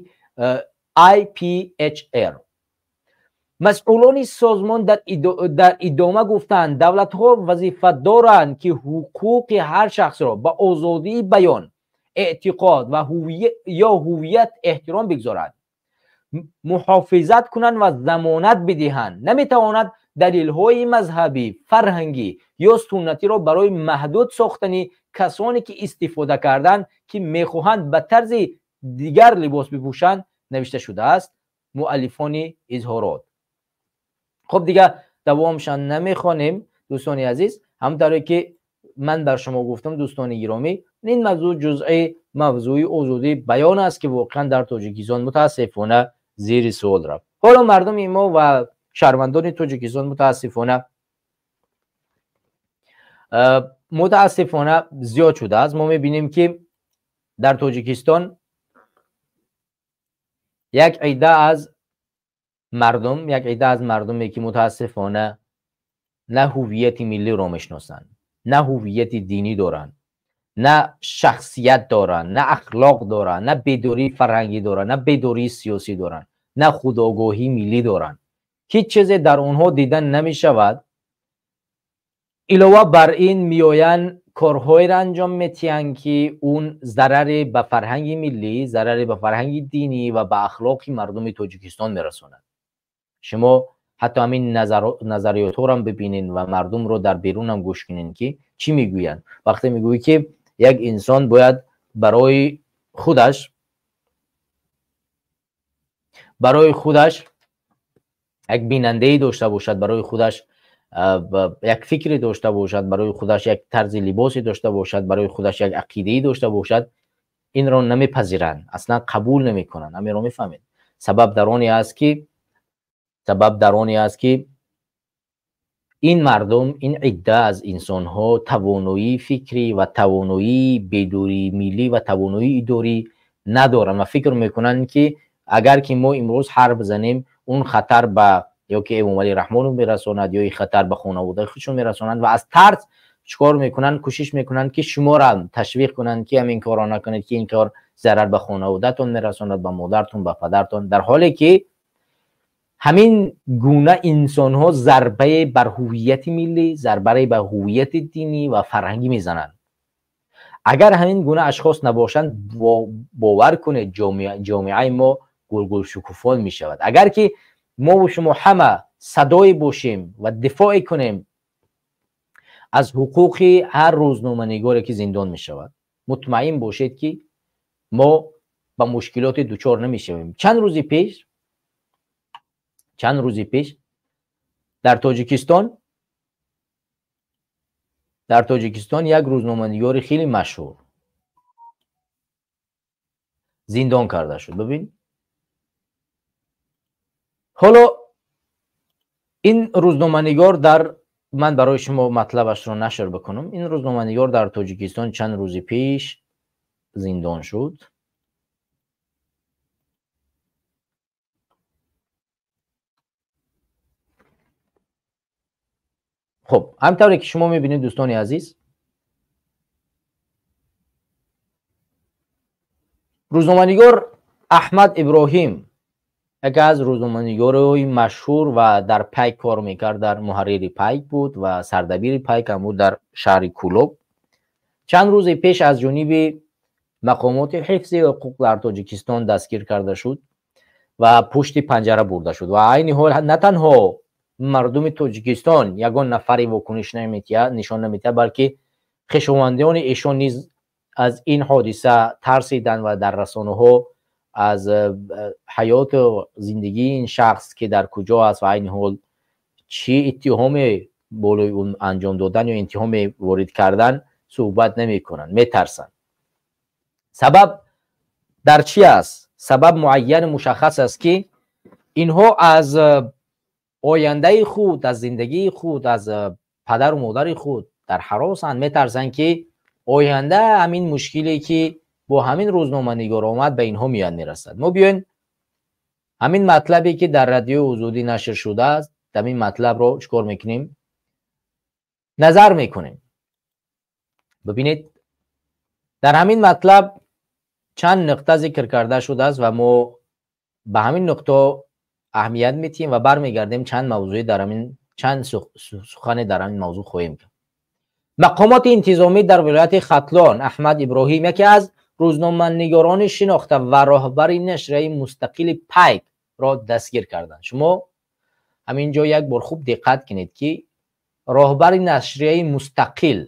Speaker 1: IPHR. Масъулони созмон дар идома гуфтанд, давлатҳо вазифа доранд, ки ҳуқуқи ҳар шахсро ба озодии баён, эътиқод ва ё ҳувият эҳтиром бигзоранд, муҳофизат кунанд ва замонат бидиҳанд. Наметавонад далелҳои мазҳабӣ, фарҳангӣ ё суннатиро барои маҳдуд сохтани касоне ки истифода карданд, ки мехоҳанд ба тарзи дигар либос бипӯшанд, навишта шудааст муаллифони изҳорот. Хуб, дигар давомшан намехонем, дӯстони азиз. Ҳамтавре ки ман бар шумо гуфтам, дӯстони гиромӣ, ин мавзӯъ ҷузъи мавзӯи озодии баён аст, ки воқеан дар Тоҷикистон мутаассифона зери суол рафт. Ҳоло мардуми мо ва шаҳрвандони Тоҷикистон мутаассифона зиёд шудааст. Мо мебинем, ки дар Тоҷикистон як идда аз мардум, як идда аз мардуме ки мутаассифона на ҳувияти миллиро мешиносанд, на ҳувияти динӣ доранд, на шахсият доранд, на ахлоқ доранд, на бедории фарҳангӣ доранд, на бедории сиёсӣ доранд, на худогоҳии миллӣ доранд. Ҳеҷ чизе дар онҳо дида намешавад. Илова бар ин меоянд, корҳоеро анҷом метиҳанд, ки он зараре ба фарҳанги миллӣ, зараре ба фарҳанги динӣ ва ба ахлоқи мардуми Тоҷикистон мерасонад. Шумо ҳатто ҳамин назариётҳоро бибинед ва мардумро дар берунам гӯш кунед, ки чӣ мегӯянд. Вақте мегӯӣ, ки як инсон бояд барои худаш як бинандае дошта бошад, барои худаш як фикре дошта бошад, барои худаш як тарзи либосе дошта бошад, барои худаш як ақидае дошта бошад, инро намепазиранд, аслан қабул намекунанд. Ҳаминро мефаҳмед. Сабаб дар оне аст, ки ин мардум, ин идда аз инсонҳо тавоноии фикрӣ ва тавоноии бедории миллӣ ва тавоноии идорӣ надоранд ва фикр мекунанд, ки агар ки мо имрӯз ҳарф занем, он хатар ба ё ки Эмомалӣ Раҳмонов мерасонад, ё ин хатар ба хонаводаи худшон мерасонад. Ва аз тарс чикор мекунанд? Кӯшиш мекунанд, ки шуморо ташвиқ кунанд, ки ҳамин корро накунед, ки ин кор зарар ба хонаводатон мерасонад, ба модартон, ба падартон. Дар ҳоле ки ҳамин гуна инсонҳо зарбае бар ҳувияти миллӣ, зарбае ба ҳувияти динӣ ва фарҳангӣ мезананд. Агар ҳамин гуна ашхос набошанд, бовар кунед, ҷомеаи мо гулгулшукуфон мешавад. Агар ки мову шумо ҳама садое бошем ва дифоъе кунем аз ҳуқуқи ҳар рӯзноманигоре, ки зиндон мешавад, мутмаин бошед, ки мо ба мушкилоти дучор намешавем. Чанд рӯзи пеш дар Тоҷикистон як рӯзноманигори хеле машҳур зиндон карда шуд. Бибин, ҳоло ин рӯзноманигор дар ман барои шумо матлабашро нашр бикунам. Ин рӯзноманигор дар Тоҷикистон чанд рӯзи пеш зиндон шуд. Хуб, ҳамтавре ки шумо мебинед, дӯстони азиз, рӯзноманигор Аҳмад Иброҳим, яке аз рӯзноманигорои машҳур ва дар Пайк кор мекард, дар муҳаррири Пайк буд ва сардабири Пайк ҳам буд дар шаҳри Кӯлоб, чанд рӯзе пеш аз ҷониби мақомоти ҳифзи ҳуқуқ дар Тоҷикистон дастгир карда шуд ва пушти панҷара бурда шуд. Ва айни ҳол на танҳо мардуми Тоҷикистон ягон нафаре вокуниш наметиҳад, нишон наметиҳад, балки хешовандони эшон низ аз ин ҳодиса тарсиданд ва дар расонаҳо аз ҳаёту зиндагии ин шахс, ки дар куҷо аст ва айни ҳол чӣ иттиҳоме болои ӯ анҷом додан ё иттиҳоме ворид кардан, суҳбат намекунанд, метарсанд. Сабаб дар чӣ аст? Сабаб муайяну мушаххас аст, ки инҳо аз ояндаи худ, аз зиндагии худ, аз падару модари худ дар ҳаросанд, метарсанд, ки оянда ҳамин мушкиле, ки бо ҳамин рӯзноманигор омад, ба инҳо меояд, мерасад. Мо биёен ҳамин матлабе, ки дар Радиои Озодӣ нашр шудааст, ҳамин матлабро чӣ кор мекунем? Назар мекунем. Бибинед. Дар ҳамин матлаб чанд нуқта зикр карда шудааст ва мо ба ҳамин нуқта аҳамият медиҳем ва бармегардем чанд мавзӯи дар ҳамин чанд сухане дар ҳамин мавзӯъ хоҳем кард. Мақомоти интизомӣ дар вилояти Хатлон Аҳмад Иброҳим, яке аз рӯзноманигорони шинохта ва роҳбари нашрияи мустақили Пайк ро дастгир карданд. Шумо ҳамин ҷо як бор хуб диққат кунед, ки роҳбари нашрияи мустақил,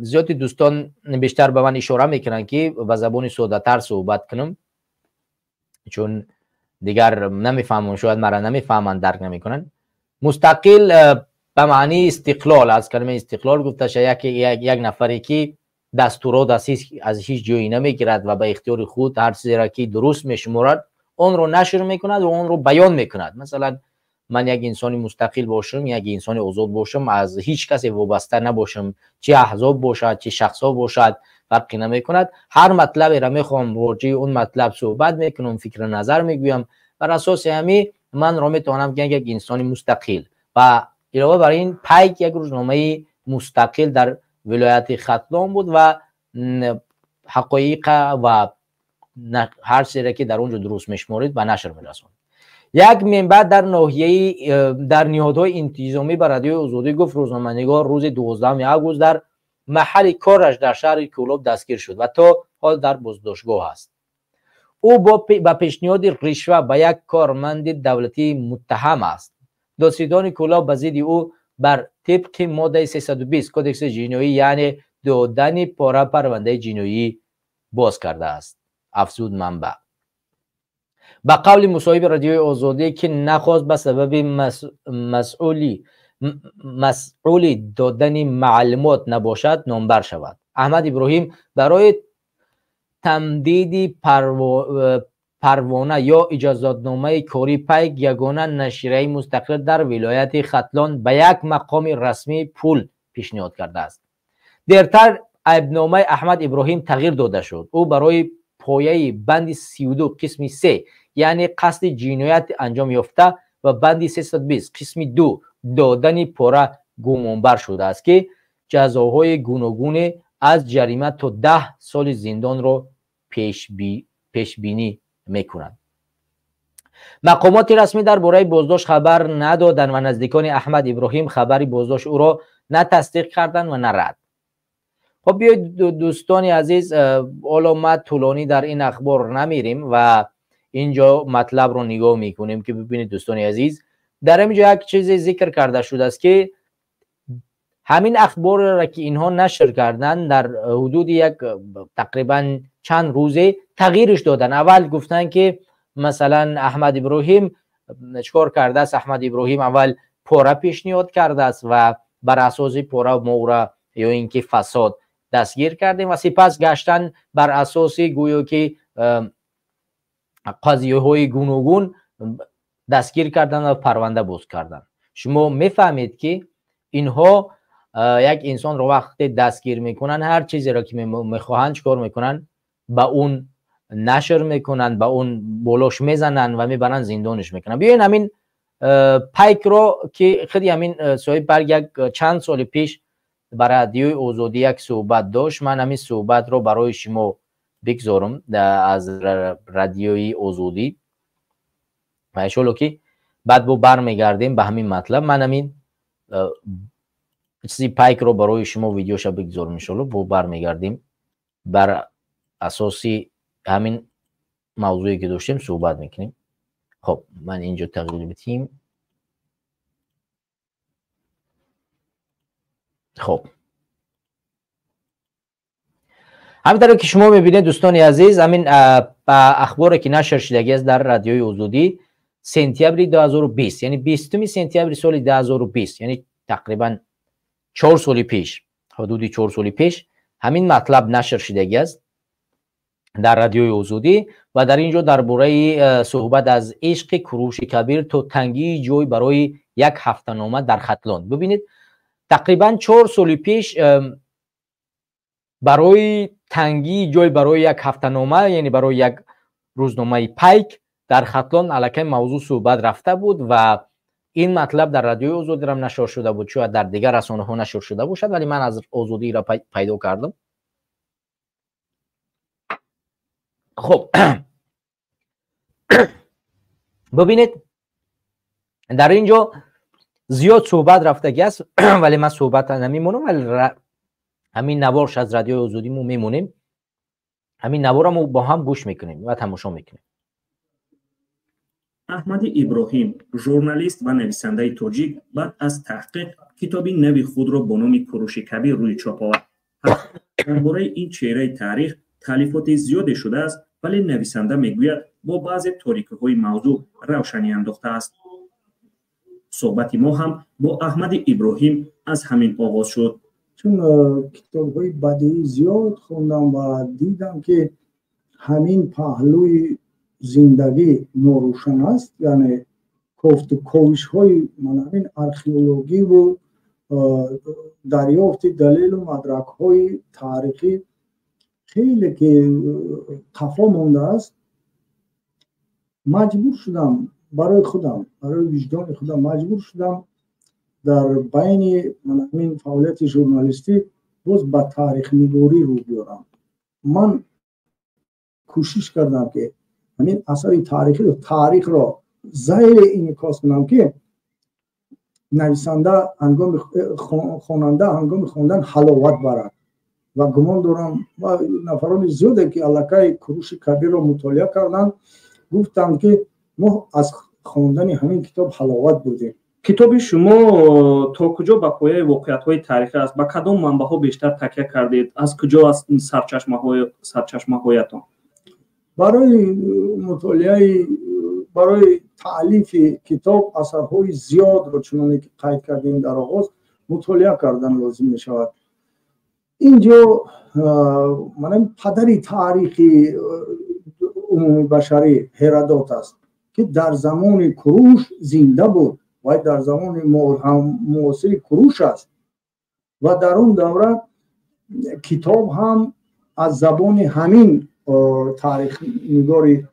Speaker 1: зиёди дӯстон бештар ба ман ишора мекунанд, ки ба забони соддатар суҳбат кунам, чун дигар намефаҳмам, шояд мара намефаҳманд, дарк намекунанд. Мустақил ба маънии истиқлол, аз калимаи истиқлол гуфта шуда, як нафаре ки дастурот аз ҳеҷ ҷое намегирад ва ба ихтиёри худ ҳар чизеро ки дуруст мешуморад онро нашр мекунад ва онро баён мекунад. Масалан, ман як инсони мустақил бошам, як инсони озод бошам, аз ҳеҷ касе вобаста набошам, чи аҳзоб бошад, чи шахсҳо бошад, фарқи намекунад. Ҳар матлаберо мехоҳам роҷеи он матлаб суҳбат мекунам, фикру назар мегӯям. Бар асоси ҳамин манро метавонам ки як инсони мустақил ва илова бар ин Пайк як рӯзномаи мустақил дар вилояти Хатлон буд ва ҳақоиқа ва ҳар чизеро ки дар он ҷо дуруст мешуморид ба нашр мерасонд. Як манбаъ дар ноҳияи дар ниҳодҳои интизомӣ ба Радиои Озодӣ гуфт, рӯзноманигор рӯзи 12 август дар маҳалли кораш дар шаҳри Кӯлоб дастгир шуд ва то ҳол дар боздоштгоҳ аст. Ӯ ба пешниҳоди ришва ба як корманди давлатӣ муттаҳам аст. Додситони Кӯлоб ба зидди ӯ бар тибқи моддаи 320 Кодекси ҷиноӣ, яъне додани пора, парвандаи ҷиноӣ боз кардааст, афзуд манбаъ. Ба қавли мусоҳиби Радиои Озодӣ, ки нахост ба сабаби масъули додани маълумот набошад, номбар шавад, Аҳмад Иброҳим барои тамдиди парвона ё иҷозатномаи корӣ Пайк, ягона нашрияи мустақил дар вилояти Хатлон, ба як мақоми расмӣ пул пешниҳод кардааст. Дертар айбномаи Аҳмад Иброҳим тағйир дода шуд. Ӯ барои пояи банди 32 қисми 3, яъне қасди ҷиноят анҷом ёфта, ва банди 320 қисми 2 додани пора гумонбар шудааст, ки ҷазоҳои гуногуне аз ҷарима то 10 соли зиндонро пешбинӣ мекунанд. Мақомоти расмӣ дар бораи боздошт хабар надоданд ва наздикони Аҳмад Иброҳим хабари боздошти ӯро на тасдиқ карданд ва на рад. Хоб, биёед, дӯстони азиз, ҳоло ма тӯлонӣ дар ин ахбор намерим ва инҷо матлабро нигоҳ мекунем, ки бибинед, дӯстони азиз, дар инҷо як чизе зикр карда шудааст, ки ҳамин ахборро ки инҳо нашр карданд, дар ҳудуди як тақрибан чанд рӯзе тағйирш доданд. Аввал гуфтанд, ки масалан Аҳмад Иброҳим чикор кардааст. Аҳмад Иброҳим аввал пора пешниҳод кардааст ва бар асоси пора мо ӯра ё ин ки фасод дастгир кардем ва сипас гаштан бар асоси гӯё ки қазияҳои гуногун дастгир карданд ва парванда боз карданд. Шумо мефаҳмед, ки инҳо як инсонро вақте дастгир мекунанд, ҳар чизеро ки мехоҳанд чикор мекунанд, ба он нашр мекунанд, ба он болош мезананд ва мебаранд зиндониш мекунанд. Биёен ҳамин Пайкро, ки худи ҳамин соҳиби Пайк як чанд соли пеш ба Радиои Озодӣ як суҳбат дошт. Ман ҳамин суҳбатро барои шумо бигзорам аз Радиои Озодӣ ва иншоалло ки баъд бо бармегардем ба ҳамин матлаб. Ман ҳамин чизи Пайкро барои шумо видеоша бигзорам, иншоалло бо бармегардем, бар асоси ҳамин мавзӯе ки доштем суҳбат мекунем. Хоб, ман инҷо тағйир бидиҳем. Хоб, ҳамин ки шумо мебинед, дӯстони азиз, ҳамин ахборе ки нашр шудагӣ аст дар Радиои Озодӣ сентябри 2020, яъне 20 сентябри соли 2020, яъне тақрибан 4 соли пеш, ҳудуди 4 соли пеш ҳамин матлаб нашр шудагӣ аст дар Радиои Озодӣ ва дар ин ҷо дар бораи суҳбат аз ишқи Куруши Кабир то тангии ҷой барои як ҳафтанома дар Хатлон. Бибинед, тақрибан 4 соли пеш барои тангии ҷой барои як ҳафтанома, яъне барои як рӯзномаи Пайк дар Хатлон аллакай мавзӯъ суҳбат рафта буд ва ин матлаб дар Радиои Озодирам нашр шуда буд, шояд дар дигар расонаҳо нашр шуда бошад, вале ман аз Озодиро пайдо кардам. خب ببینید در اینجا زیاد صحبت رفتگی است، ولی من صحبت نمیمونم، ولی همین نوارش از رادیو آزادی مو میمونیم، همین نوار رو با هم گوش میکنیم و تماشا میکنیم.
Speaker 2: احمد ابراهیم، ژورنالیست و نویسنده تاجیک، بعد از تحقیق کتابی نوی خود را با نام کوروش کبیر روی چاپ آورد. درباره این چهره تاریخ تالیفات زیادی شده است، ولی نویسنده میگوید با بعضی تاریکی‌های موضوع روشنی انداخته است. صحبت ما هم با احمد ابراهیم از همین آغاز شد.
Speaker 3: چون کتاب‌های بدیعی زیاد خوندم و دیدم که همین پهلوی زندگی ناروشن است، یعنی کوفت و کوش‌های من همین ارخئولوژی و دریافت دلیل و مدرک‌های تاریخی خیلی که قفا مونده است. مجبور شدم برای خودم، برای وجدان خودم مجبور شدم در بین من همین فعالیت ژورنالیستی باز به تاریخ نگاری رو بیارم. من کوشش کردم که همین اثر تاریخی رو، تاریخ را زیر انعکاس کنم که نویسنده هنگام خواننده هنگام خواندن حلاوت برد. و گمان دارم و نفران زیاده که علاقه کوروش کبیر را مطالعه کردن گفتند که ما از خواندن همین کتاب حلاوت بردیم.
Speaker 2: کتاب شما تا کجا به پایه واقعیت‌های تاریخی است؟ به کدام منبع‌ها بیشتر تکیه کردید؟ از کجا است این سرچشمه‌هایتان؟
Speaker 3: برای مطالعه، برای تألیف کتاب اثرهای زیاد را چنانه که قید کردیم در آغاز مطالعه کردن لازم می شود. اینجا من پدر تاریخی عمومی بشری هرودوت است که در زمان کوروش زنده بود و در زمان معاصر کوروش است و در اون دوره کتاب هم از زبان همین تاریخ نگاری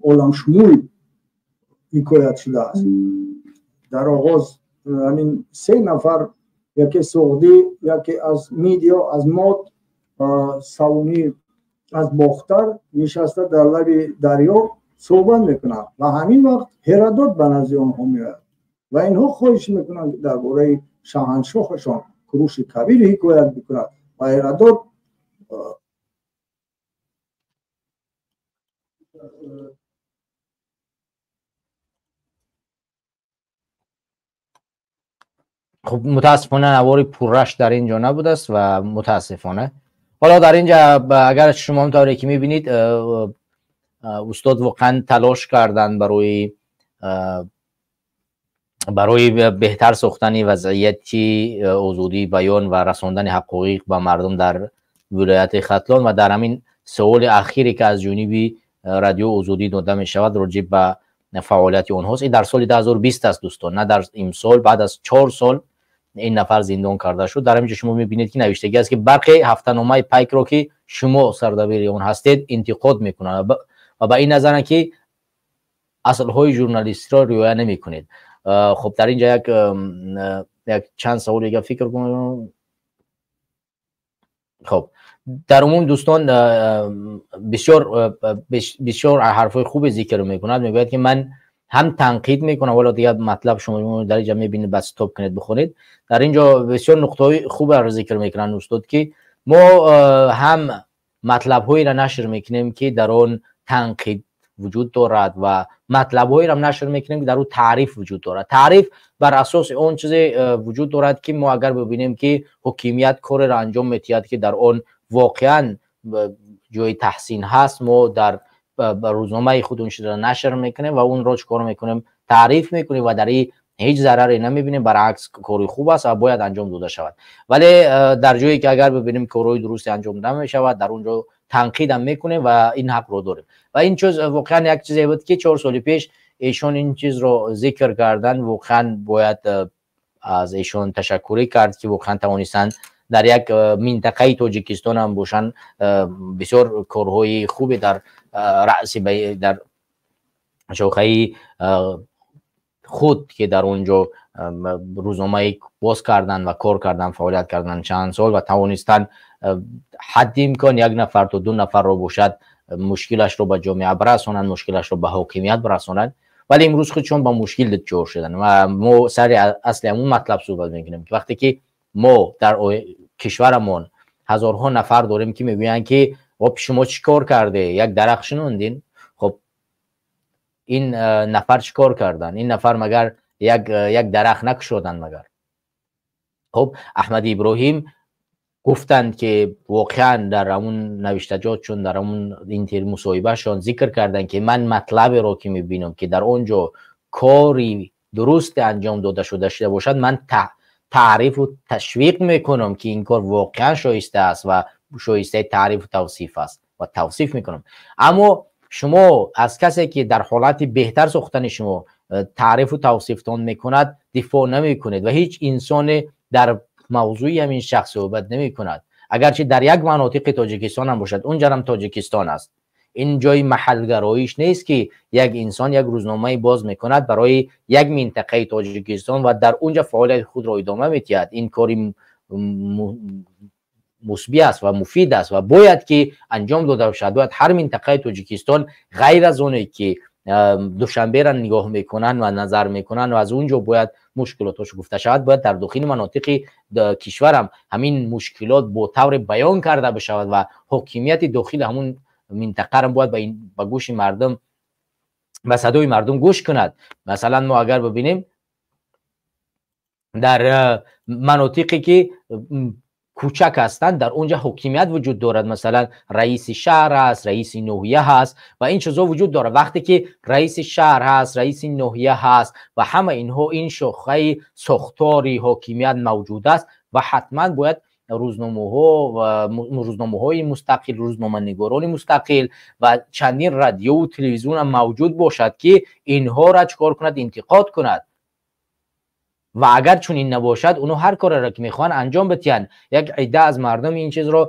Speaker 3: عالم شمول حکایت شده است. در آغاز همین سه نفر، یکی سغدی، یکی از میدیا از ماد، سومی از باختر، نشسته در لب دریا صحبت میکنند و همین وقت هرودوت به نزد آنها میآید و اینها خواهش میکنند که درباره شاهنشاهشان کوروش کبیر حکایت بکند و هرودوت
Speaker 1: خب متاسفانه نوار پرش در اینجا نبوده است و متاسفانه حالا در اینجا اگر شما هم طوری که میبینید استاد واقعا تلاش کردن برای بهتر ساختن وضعیت آزادی بیان و رساندن حقایق به مردم در ولایت ختلان و در همین سوال اخیری که از جانب رادیو آزادی داده می شود راجع به فعالیت آنهاست. این در سال 2020 است دوستان، نه در امسال. بعد از 4 سال این نفر زندان کرده شد. در اینجا شما میبینید که نوشتگی است که برخی هفته‌نامه پیک را که شما سردبیر آن هستید انتقاد میکنند و به این نظرند که اصلهای ژورنالیستی را رعایت نمیکنید. خب در اینجا یک چند سوال دیگه فکر کنم. خب در عموم دوستان بسیار بسیار حرفای خوب ذکر میکند. میگوید که من هم تنقید میکنم، ولی دیگه مطلب شما در اینجا میبینید، بس استاپ کنید بخونید. در اینجا بسیار نقطه خوب را ذکر میکنن استاد که ما هم مطلب هایی را نشر میکنیم که در آن تنقید وجود دارد و مطلب هایی را نشر میکنیم که در او تعریف وجود دارد. تعریف بر اساس اون چیزی وجود دارد که ما اگر ببینیم که حکومت کار را انجام میدهد که در آن واقعا جای تحسین هست، ما در روزنامه خود اون چیز را نشر میکنیم و اون را چکار میکنیم؟ تعریف میکنیم و در این هیچ ضرری نمیبینیم، برعکس کاری خوب است و باید انجام داده شود. ولی در جایی که اگر ببینیم کارهای درستی انجام نمیشود، در اونجا تنقید هم میکنیم و این حق رو داریم. و این چیز واقعا یک چیزی بود که 4 سال پیش ایشون این چیز رو ذکر کردن. واقعا باید از ایشون تشکری کرد که واقعا توانستند در یک منطقه تاجیکستان هم باشن بسیار کارهای خوبی در رأس در شاخه خود که در اونجا روزنامه باز کردن و کار کردن، فعالیت کردن چند سال و توانستن حد امکان 1 نفر تا 2 نفر رو باشد Мушкилашро ба ҷомеа барасонанд, мушкилашро ба ҳокимият барасонанд, вале имрӯз худшон ба мушкил дучор шуданд. Ва мо сари асли ҳамун матлаб суҳбат мекунем, ки вақте ки мо дар кишварамон ҳазорҳо нафар дорем, ки мегӯянд, ки оп, шумо чӣ кор карде, як дарахт шинондин. Хоб, ин нафар чӣ кор кардан? Ин нафар магар як дарахт накушоданд магар? Хоб, Аҳмади Иброҳим гуфтанд, ки воқеан дар ҳамун навиштаҷотшон, дар ҳамун интер мусоҳибашон зикр карданд, ки ман матлаберо ки мебинам, ки дар он ҷо кори дурусте анҷом дода шуда бошад, ман таърифу ташвиқ мекунам, ки ин кор воқеан шоиста аст ва шоистаи таърифу тавсиф аст ва тавсиф мекунам. Аммо шумо аз касе, ки дар ҳолати беҳтар сохтани шумо таърифу тавсифтон мекунад, дифоъ намекунед ва ҳеҷ инсоне дар мавзӯи ҳамин шахс суҳбат намекунад, агарчи дар як манотиқи Тоҷикистон ҳам бошад, унҷарам Тоҷикистон аст. Ин ҷои маҳалгароиш нест, ки як инсон як рӯзномае боз мекунад барои як минтақаи Тоҷикистон ва дар унҷа фаъолияти худро идома медиҳад. Ин кори мусбӣ аст ва муфид аст ва бояд ки анҷом дода шавад. Бояд ҳар минтақаи Тоҷикистон, ғайр аз оне ки Душанберо нигоҳ мекунанд ва назар мекунанд ва аз он ҷо бояд мушкилотошо гуфта шавад, бояд дар дохили манотиқи кишварам ҳамин мушкилот бо тавре баён карда бишавад ва ҳокимияти дохили ҳамун минтақаро бояд ба гӯши мардум, ба садои мардум гӯш кунад. Масалан, мо агар бибинем, дар манотиқе ки кӯчак ҳастанд, дар он ҷо ҳокимият вуҷуд дорад. Масалан, раиси шаҳр ҳаст, раиси ноҳия ҳаст ва ин чизҳо вуҷуд дорад. Вақте ки раиси шаҳр ҳаст, раиси ноҳия ҳаст ва ҳама инҳо, ин шохаи сохтори ҳокимият мавҷуд аст ва ҳатман бояд рӯзномаҳо ва рӯзномаҳои мустақил, рӯзноманигорони мустақил ва чандин радиову телевизион ҳам мавҷуд бошад, ки инҳоро чӣ кор кунад? Интиқод кунад. Ва агар чунин набошад, онҳо ҳар кореро ки мехоҳанд анҷом бидиҳанд. Як идда аз мардум ин чизро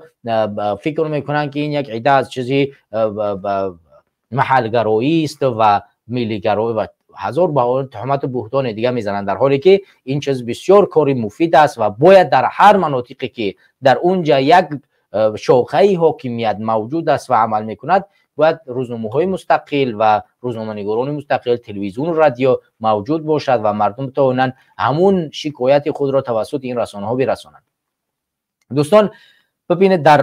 Speaker 1: фикр мекунанд, ки ин як идда аз чизи маҳалгароист ва миллигароӣ ва ҳазор туҳмату буҳтони дига мезананд, дар ҳоле ки ин чиз бисёр кори муфид аст ва бояд дар ҳар манотиқе ки дар он ҷа як шохаи ҳокимият мавҷуд аст ва амал мекунад, бояд рӯзномаҳои мустақил ва рӯзноманигорони мустақил, телевизиону радио мавҷуд бошад ва мардум тавонанд ҳамун шикояти худро тавассути ин расонаҳо бирасонанд. Дӯстон, бибинед, дар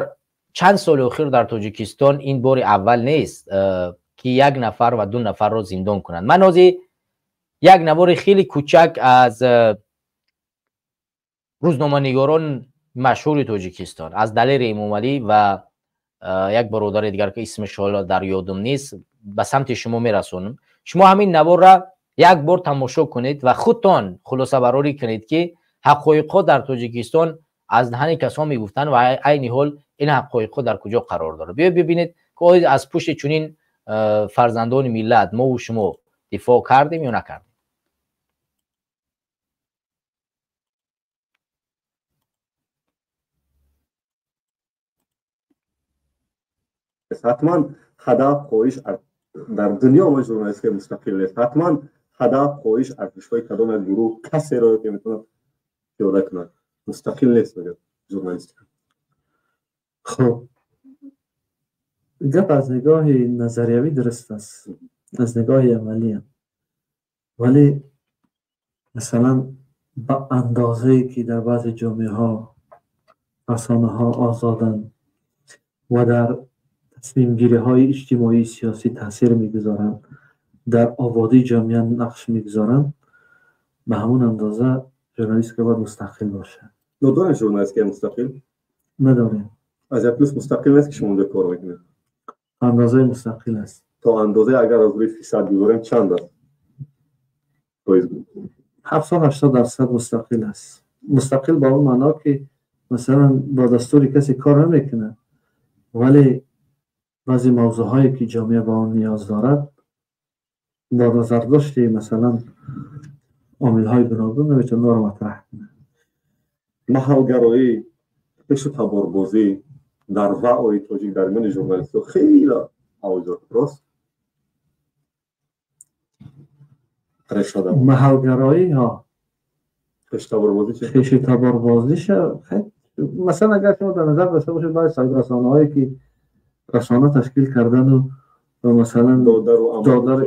Speaker 1: чанд соли охир дар Тоҷикистон ин бори аввал нест, ки як нафар ва ду нафарро зиндон кунанд. Ман ҳозир як навори хеле кӯчак аз рӯзноманигорон машҳури Тоҷикистон, аз Далери Эмомалӣ ва як бародари дигар, ки исмаш ҳоло дар ёдам нест, ба самти шумо мерасонам. Шумо ҳамин наворро як бор тамошо кунед ва худтон хулосабарорӣ кунед, ки ҳақоиқҳо дар Тоҷикистон аз даҳани касон мегуфтанд ва айни ҳол ин ҳақоиқҳо дар куҷо қарор дорад. Биёед бибинед, ки аз пушти чунин фарзандони миллат мову шумо дифоъ кардем ё накардем.
Speaker 4: Ҳатман ҳадаф, хоҳиш, дар дунё мо журналистикаи мустақил нест. Ҳатман ҳадаф, хоҳиш, арзишҳои кадом як гурӯҳ, касеро ки метавонад пиёда кунад, мустақил нест мегӯяд журналистика.
Speaker 5: Хуб, гап аз нигоҳи назариявӣ дуруст аст, аз нигоҳи амалиам, вале масалан ба андозае ки дар баъзе ҷомеаҳо расонаҳо озоданд ва дар тасмимгириҳои иҷтимоии сиёсӣ таъсир мегузоранд, дар ободии ҷомеа нақш мегузоранд, ба ҳамон андоза журналистика бояд мустақил бошад.
Speaker 4: Надорем журналистикаи мустақил?
Speaker 5: Надорем.
Speaker 4: Азия Плюс мустақил нест, ки шумо онҷо кор мекунед?
Speaker 5: То андозаи мустақил аст.
Speaker 4: То андозаи, агар аз рӯи фисад гузорем, чанд аст?
Speaker 5: 70-80% мустақил аст. Мустақил ба он маъно, ки масалан бо дастури касе кор намекунад, вале баъзе мавзӯъҳое ки ҷомеа ба он ниёз дорад, бо назардошти масалан омилҳои гуногун наметавонад онро матраҳ кунад.
Speaker 4: Маҳалгароӣ, пешу таборбозӣ дар ваои тоҷик дар миёни журналистҳо хеле авҷ дорад, рост?
Speaker 5: Маҳалгароӣ ҳо.
Speaker 4: Хешу таборбозӣ чӣ?
Speaker 5: Хешу таборбозиша, масалан агар шумо дар назар дошта бошед, баъзе соҳибрасонаҳое ки Расона ташкил кардану масалан додар,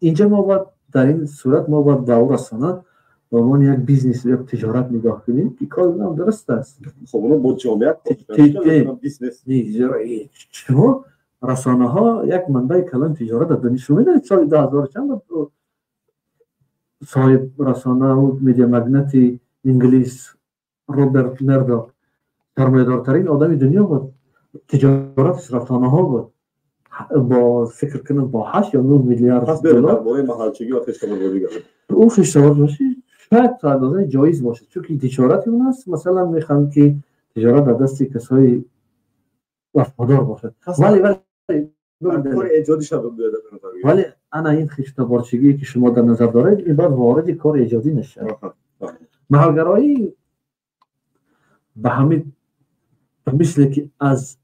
Speaker 5: инҷа мо бояд, дар ин сурат мо бояд ба ӯ расона ба унвони як бизнес, як тиҷорат нигоҳ кунем, ки кори онам дуруст аст.
Speaker 4: Хоб, оно бо ҷомеа бизнес.
Speaker 5: Шумо расонаҳо як манбаи калони тиҷорат дар дунё. Шумо медонед, соли 2000 чанд соҳиб расонаву медиамагнати инглис Роберт Мердок сармоядортарин одами дунё буд. Тиҷораташ расонаҳо буд, бо, фикр кунам, бо 8 ё 9 миллиард
Speaker 4: доллар.
Speaker 5: Ӯ хештаборбошӣ шояд то андозаи ҷоиз бошад, чунки тиҷорати он аст. Масалан, мехоҳам, ки тиҷорат дар дасти касои вафодор бошад, вале ана ин хештаборчигие, ки шумо дар назар доред, ин бояд вориди кори эҷодӣ нашавад. Маҳалгароӣ ба ҳамин мисле, ки аз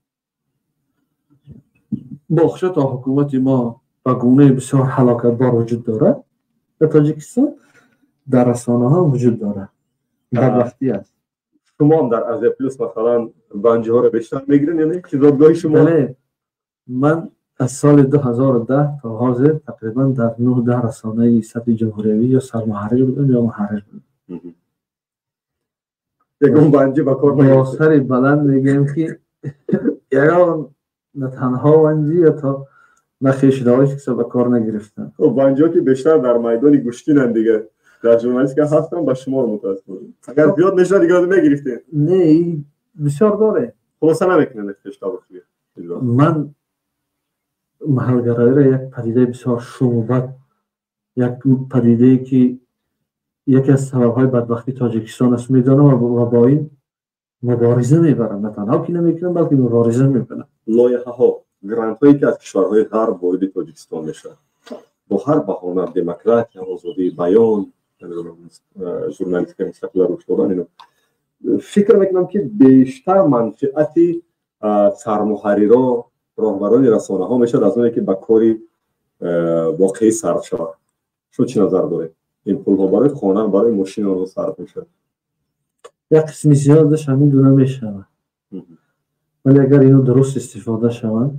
Speaker 5: боғча то ҳукумати мо ба гунаи бисёр ҳалокатбор вуҷуд дорад, дар Тоҷикистон дар расонаҳо вуҷуд дорад, бадбахтӣ аст.
Speaker 4: Шумо ҳам дар Азия Плюс, масалан, банҷиҳоро бештар мегирен, яъне ки зодгоҳи шумо?
Speaker 5: Бале, ман аз соли 2010 то ҳозир тақрибан дар 9-10 расонаи сатҳи ҷумҳуриявӣ ё сармуҳаррир будам, ё муҳаррир будам.
Speaker 4: Ягон банҷӣ ба кор
Speaker 5: бо сари баланд мегӯем, ки ягон, на танҳо ванҷӣ, ё то на хешидавои киса ба кор нагирифтам.
Speaker 4: Банҷиҳо, ки бештар дар майдони гӯштинанд, дига дар журналистика ҳастам ба шумор, мутаассифона. Агар зиёд мешуд, дига мегирифтем.
Speaker 5: Не, бисёр доре.
Speaker 4: Хулоса намекунем хештаборчигӣ.
Speaker 5: Ман маҳалгароиро як падидаи бисёр шуму бад, як падидае, ки яке аз сабабҳои бадбахтии Тоҷикистон аст, медонам ва бо ин мубориза мебарам. На танҳо ки намекунам, балки мубориза мебарам.
Speaker 4: Лоиҳаҳо, грантҳое, ки аз кишварҳои ғарб вориди Тоҷикистон мешавад, бо ҳар баҳона: демократия, озодии баён, журналистика мустақила рушд додан, ино фикр мекунам, ки бештар манфиати сармуҳарриро, роҳбарони расонаҳо мешавад, аз оне ки ба кори воқеӣ сарф шавад. Шумо чӣ назар доред? Ин пулҳо барои хона, барои мошини онҳо сарф мешавад.
Speaker 5: Як қисми зиёдаш ҳамин гуна мешавад, вале агар ино дуруст истифода шаванд,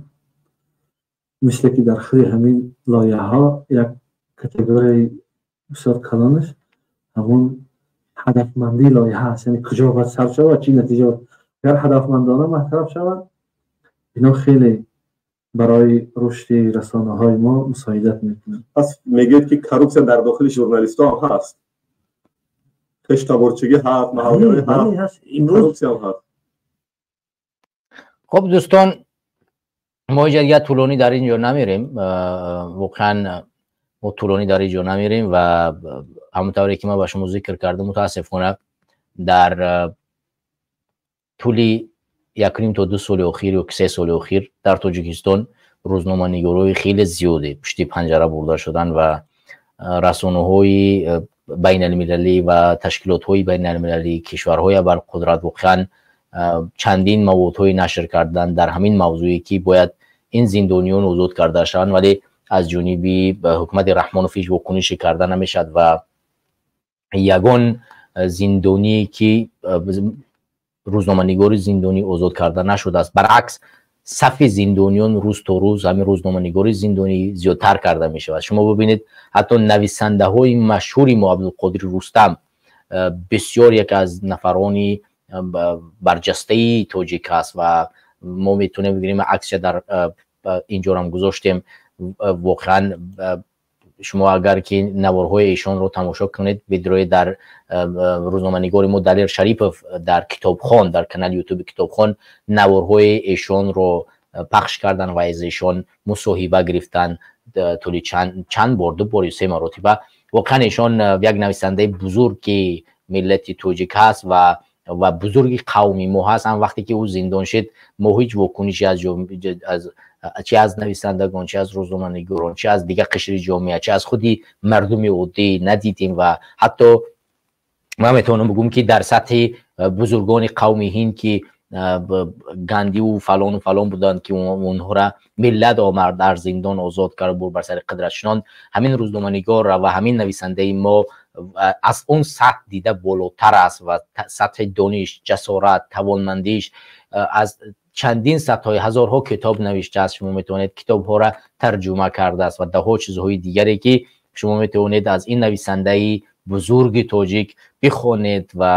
Speaker 5: мисле ки дар худи ҳамин лоиҳаҳо як категорияи бисёр калонаш ҳамон ҳадафмандии лоиҳа аст, яъне куҷо бояд сарф шавад, чӣ натиҷа. Агар ҳадафмандона мартараф шаванд, ино хеле барои рушди расонаҳои мо мусоидат мекунанд.
Speaker 4: Пас мегӯед, ки коррупсия дар дохили журналистҳо ҳам ҳаст, хештаборчигӣ ҳаст, маҳалгароӣ ҳаст, коррупсия ҳам ҳаст.
Speaker 1: Хуб, дӯстон, мо инҷа дигар тӯлонӣ дар ин ҷо намерем. Воқеан, мо тӯлонӣ дар ин ҷо намерем ва ҳамон тавре ки ман ба шумо зикр кардам, мутаассифона, дар тӯли 1.5 то 2 соли охир ё 3 соли охир дар Тоҷикистон рӯзноманигорҳои хеле зиёде пушти панҷара бурда шуданд ва расонаҳои байналмилалӣ ва ташкилотҳои байналмилалӣ, кишварҳои абарқудрат воқеан чандин маводҳое нашр карданд дар ҳамин мавзӯе, ки бояд ин зиндониён озод карда шаванд, вале аз ҷониби ҳукумати Раҳмонов ҳеҷ вокунише карда намешавад ва ягон зиндоние, ки рӯзноманигори зиндонӣ озод карда нашудааст. Баръакс, сафи зиндониён рӯз то рӯз, ҳамин рӯзноманигори зиндонӣ зиёдтар карда мешавад. Шумо бибинед, ҳатто нависандаҳои машҳури мо, Абдулқодири Рустам, бисёр яке аз нафарони барҷастаи тоҷик аст ва мо метавонем бигирем, аксия дар инҷорам гузоштем. Воқеан, шумо агар ки наворҳои эшонро тамошо кунед, видеои дар рӯзноманигори мо Далер Шарипов дар Китобхон, дар канали Ютуби Китобхон наворҳои эшонро пахш кардан ва аз эшон мусоҳиба гирифтан тӯли чанд бор, ду бор ё се маротиба. Воқеан, эшон як нависандаи бузурги миллати тоҷик ҳаст ва бузурги қавми мо ҳаст. Ҳам вақте ки ӯ зиндон шид, мо ҳеҷ вокунише аз чи аз нависандагон, чи аз рӯзноманигорон, чи аз дигар қишри ҷомеа, чи аз худи мардуми оддӣ надидем. Ва ҳатто ман метавонам бигӯм, ки дар сатҳи бузургони қавми ҳинд, ки Гандиву фалону фалон буданд, ки онҳоро миллат омад, дар зиндон озод кард, бур бар сари қудрат шинонд, ҳамин рӯзноманигор ва ҳамин нависандаи мо аз он сатҳ дида болотар аст ва сатҳи дониш, ҷасорат, тавонмандиш аз чандин садҳои ҳазорҳо китоб навиштааст. Шумо метавонед китобҳоро тарҷума кардааст ва даҳҳо чизҳои дигаре ки шумо метавонед аз ин нависандаи бузурги тоҷик бихонед ва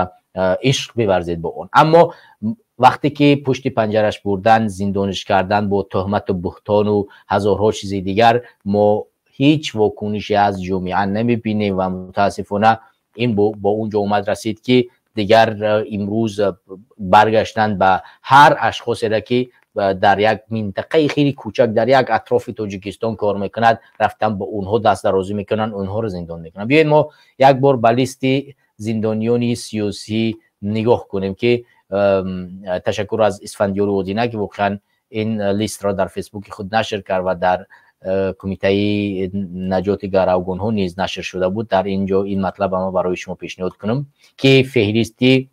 Speaker 1: ишқ биварзед бо он. Аммо вақте ки пушти панҷараш бурдан, зиндониш кардан бо туҳмату буҳтону ҳазорҳо чизи дигар, мо ҳеҷ вокунише аз ҷомеа намебинем ва мутаассифона ин бо он ҷо омад расид ки дигар имрӯз баргаштан ба ҳар ашхосеро ки дар як минтақаи хеле кӯчак дар як атрофи Тоҷикистон кор мекунад, рафтан ба онҳо дастдарозӣ мекунанд, онҳоро зиндон мекунанд. Биёед мо як бор ба листи зиндониёни сиёсӣ нигоҳ кунем ки ташаккур аз Исфандиёри Одина ки воқеан ин листро дар фейсбуки худ нашр кард ва дар кумитаи наҷоти гаравгонҳо низ нашр шуда буд. Дар ин ҷо ин матлаб ама барои шумо пешниҳод кунам ки феҳристи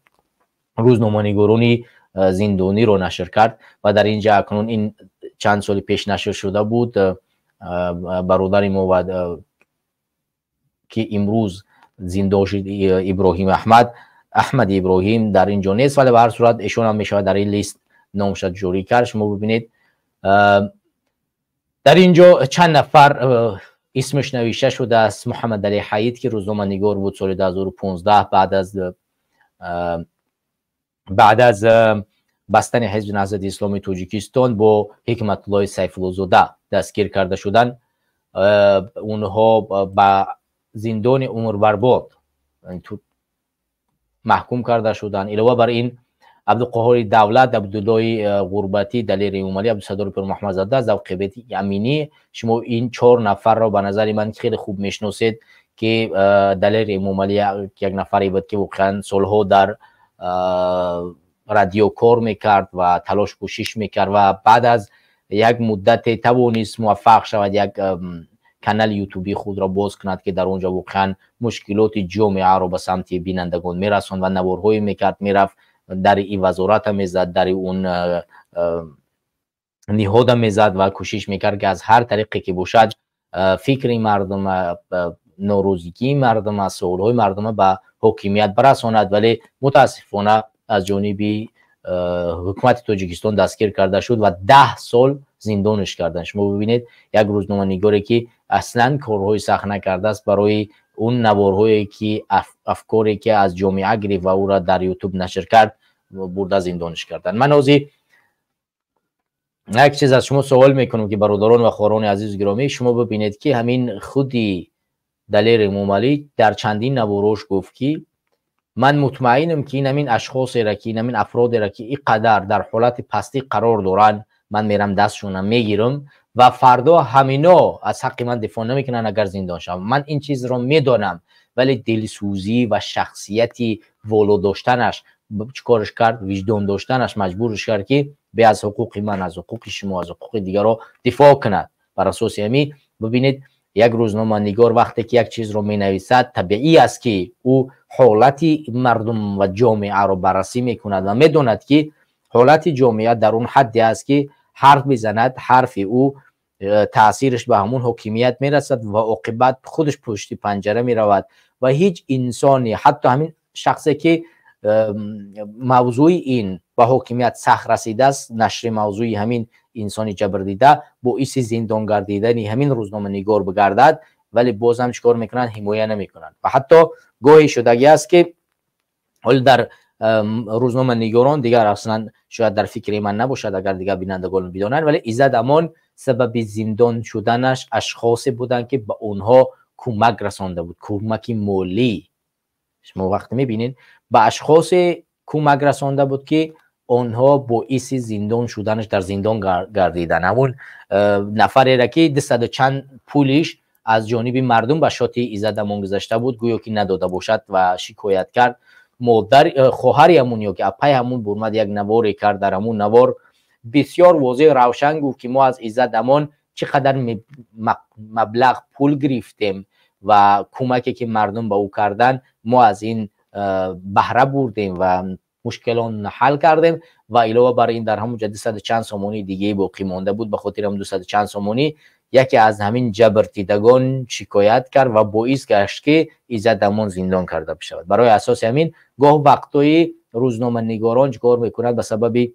Speaker 1: рӯзноманигорони зиндониро нашр кард ва дар ин ҷа акнун ин чанд соли пеш нашр шуда буд. Бародари мо ва ки имрӯз зиндон шуд, Иброҳим Аҳмад, Аҳмад Иброҳим дар ин ҷо нест, вале ба ҳар сурат эшонам мешавад дар ин лист номша ҷорӣ кард. Шумо бибинед, дар ин ҷо чанд нафар исмаш навишта шудааст. Муҳаммадалӣ Ҳаид ки рӯзноманигор буд, соли 2015 баъд аз бастани Ҳизби Наҳзати Исломии Тоҷикистон бо Ҳикматуллои Сайфуллозода дастгир карда шуданд. Онҳо ба зиндони умрбарбод маҳкум карда шуданд. Илова бар ин, Абдуқоҳори Давлат, Абдуллои Ғурбатӣ, Далери Эмомалӣ, Абдусадори Пирмуҳаммадзода, Завқибеки Аминӣ. Шумо ин чор нафарро ба назари ман хеле хуб мешиносед ки Далери Эмомалӣ як нафаре буд ки воқеан солҳо дар радио кор мекард ва талош кӯшиш мекард ва баъд аз як муддате тавонист муваффақ шавад, як канали ютуби худро боз кунад ки дар он ҷо воқеан мушкилоти ҷомеаро ба самти бинандагон мерасонд ва наворҳое мекард, мерафт дари ин вазората мезад, дари он ниҳода мезад ва кӯшиш мекард ки аз ҳар тариқе ки бошад фикри мардум, норозигии мардум, суолҳои мардума ба ҳокимият барасонад. Вале мутаассифона аз ҷониби ҳукумати Тоҷикистон дастгир карда шуд ва 10 сол зиндониш карданд. Шумо бибинед, як рӯзноманигоре ки аслан корҳои сахт накардааст, барои он наворҳое ки афкоре ки аз ҷомеа гирифт ва ӯро дар Ютуб нашр кард, бурда зиндониш карданд. Ман ҳозир як чиз аз шумо суол мекунам ки, бародарон ва хоҳарони азизу гиромӣ, шумо бибинед ки ҳамин худи Далер Эмомалӣ дар чандин наворош гуфт ки ман мутмаинам ки ин ҳамин ашхосеро ки ин ҳамин афродеро ки ин қадар дар ҳолати пастӣ қарор доранд, ман мерам дастшона мегирам ва фардо ҳамино аз ҳаққи ман дифоъ намекунанд агар зиндон шавам. Ман ин чизро медонам. Вале дилсӯзӣ ва шахсияти воло доштанаш чӣ корш кард? Виҷдон доштанаш маҷбурш кард ки бе аз ҳуқуқи ман, аз ҳуқуқи шумо, аз ҳуқуқи дигарро дифоъ кунад. Бар асоси ҳамин бибинед, як рӯзноманигор вақте ки як чизро менависад, табиӣ аст ки ӯ ҳолати мардум ва ҷомеаро баррасӣ мекунад ва медонад ки ҳолати ҷомеа дар он ҳадде аст ки ҳарф мезанад, ҳарфи ӯ таъсираш ба ҳамун ҳокимият мерасад ва оқибат худаш пушти панҷара меравад. Ва ҳеҷ инсоне, ҳатто ҳамин шахсе ки мавзӯи ин ба ҳокимият сахт расидааст, нашри мавзӯи ҳамин инсони ҷабрдида боиси зиндон гардидани ҳамин рӯзноманигор бигардад, вале бозам чӣ кор мекунанд? Ҳимоя намекунанд. Ва ҳатто гоҳе шудагӣ аст ки ҳоло дар рӯзноманигорон дигар аслан шояд дар фикри ман набошад, агар дигар бинандагон бидонанд, вале Иззат Амон сабаби зиндон шуданаш ашхосе буданд ки ба онҳо кӯмак расонда буд, кӯмаки молӣ. Шумо вақте мебинед, ба ашхосе кӯмак расонда буд ки онҳо боиси зиндон шуданаш дар зиндон гардиданд. Ҳамун нафареро ки дусаду чанд пулиш аз ҷониби мардум ба шоти Иззат Амон гузашта буд, гӯё ки надода бошад ва шикоят кард, модар, хоҳари ҳамун ё ки апаи ҳамун бурмад як наворе кард. Дар ҳамун навор бисёр возеҳ, равшан гуфт ки мо аз Иззат Амон чӣ қадар маблағ пул гирифтем ва кӯмаке ки мардум ба ӯ карданд, мо аз ин баҳра бурдем ва мушкилон ҳал кардем. Ва илова бар ин, дар ҳамун ҷа дусаду чанд сомонии дигае боқӣ монда буд. Ба хотири ҳамун дусаду чанд сомонӣ яке аз ҳамин ҷабрдидагон шикоят кард ва боис гашт ки Иззат Амон зиндон карда бишавад. Барои асоси ҳамин гоҳ вақтҳои рӯзноманигорон чӣ кор мекунанд? Ба сабаби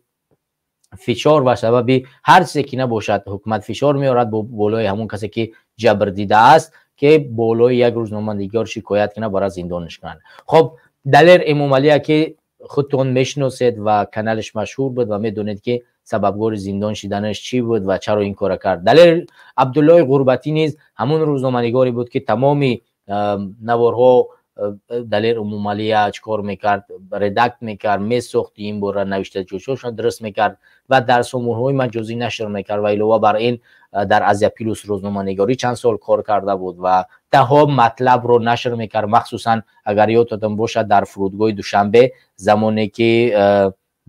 Speaker 1: Фишор ва сабаби ҳар чизе ки набошад, ҳукумат фишор меорад болои ҳамон касе ки ҷабр дидааст, ки болои як рӯзноманигор шикоят кунад, бара зиндонаш кунанд. Хоб, Далер Эмомалия, ки худтон мешиносед ва каналаш машҳур буд ва медонед, ки сабабгори зиндон шиданаш чӣ буд ва чаро ин кора кард. Далер Абдуллои Ғурбатӣ низ ҳамон рӯзноманигоре буд, ки тамоми наворҳо Далер Эмомалия чӣ кор мекард, редакт мекард, месохт, ин бора навиштаҷӯшошро дуруст мекард ва дар сомонаҳои маҷозӣ нашр мекард. Ва илова бар ин дар Азия Плюс рӯзноманигорӣ чанд сол кор карда буд ва даҳҳо матлабро нашр мекард. Махсусан, агар ёдтон бошад, дар фурудгоҳи Душанбе, замоне ки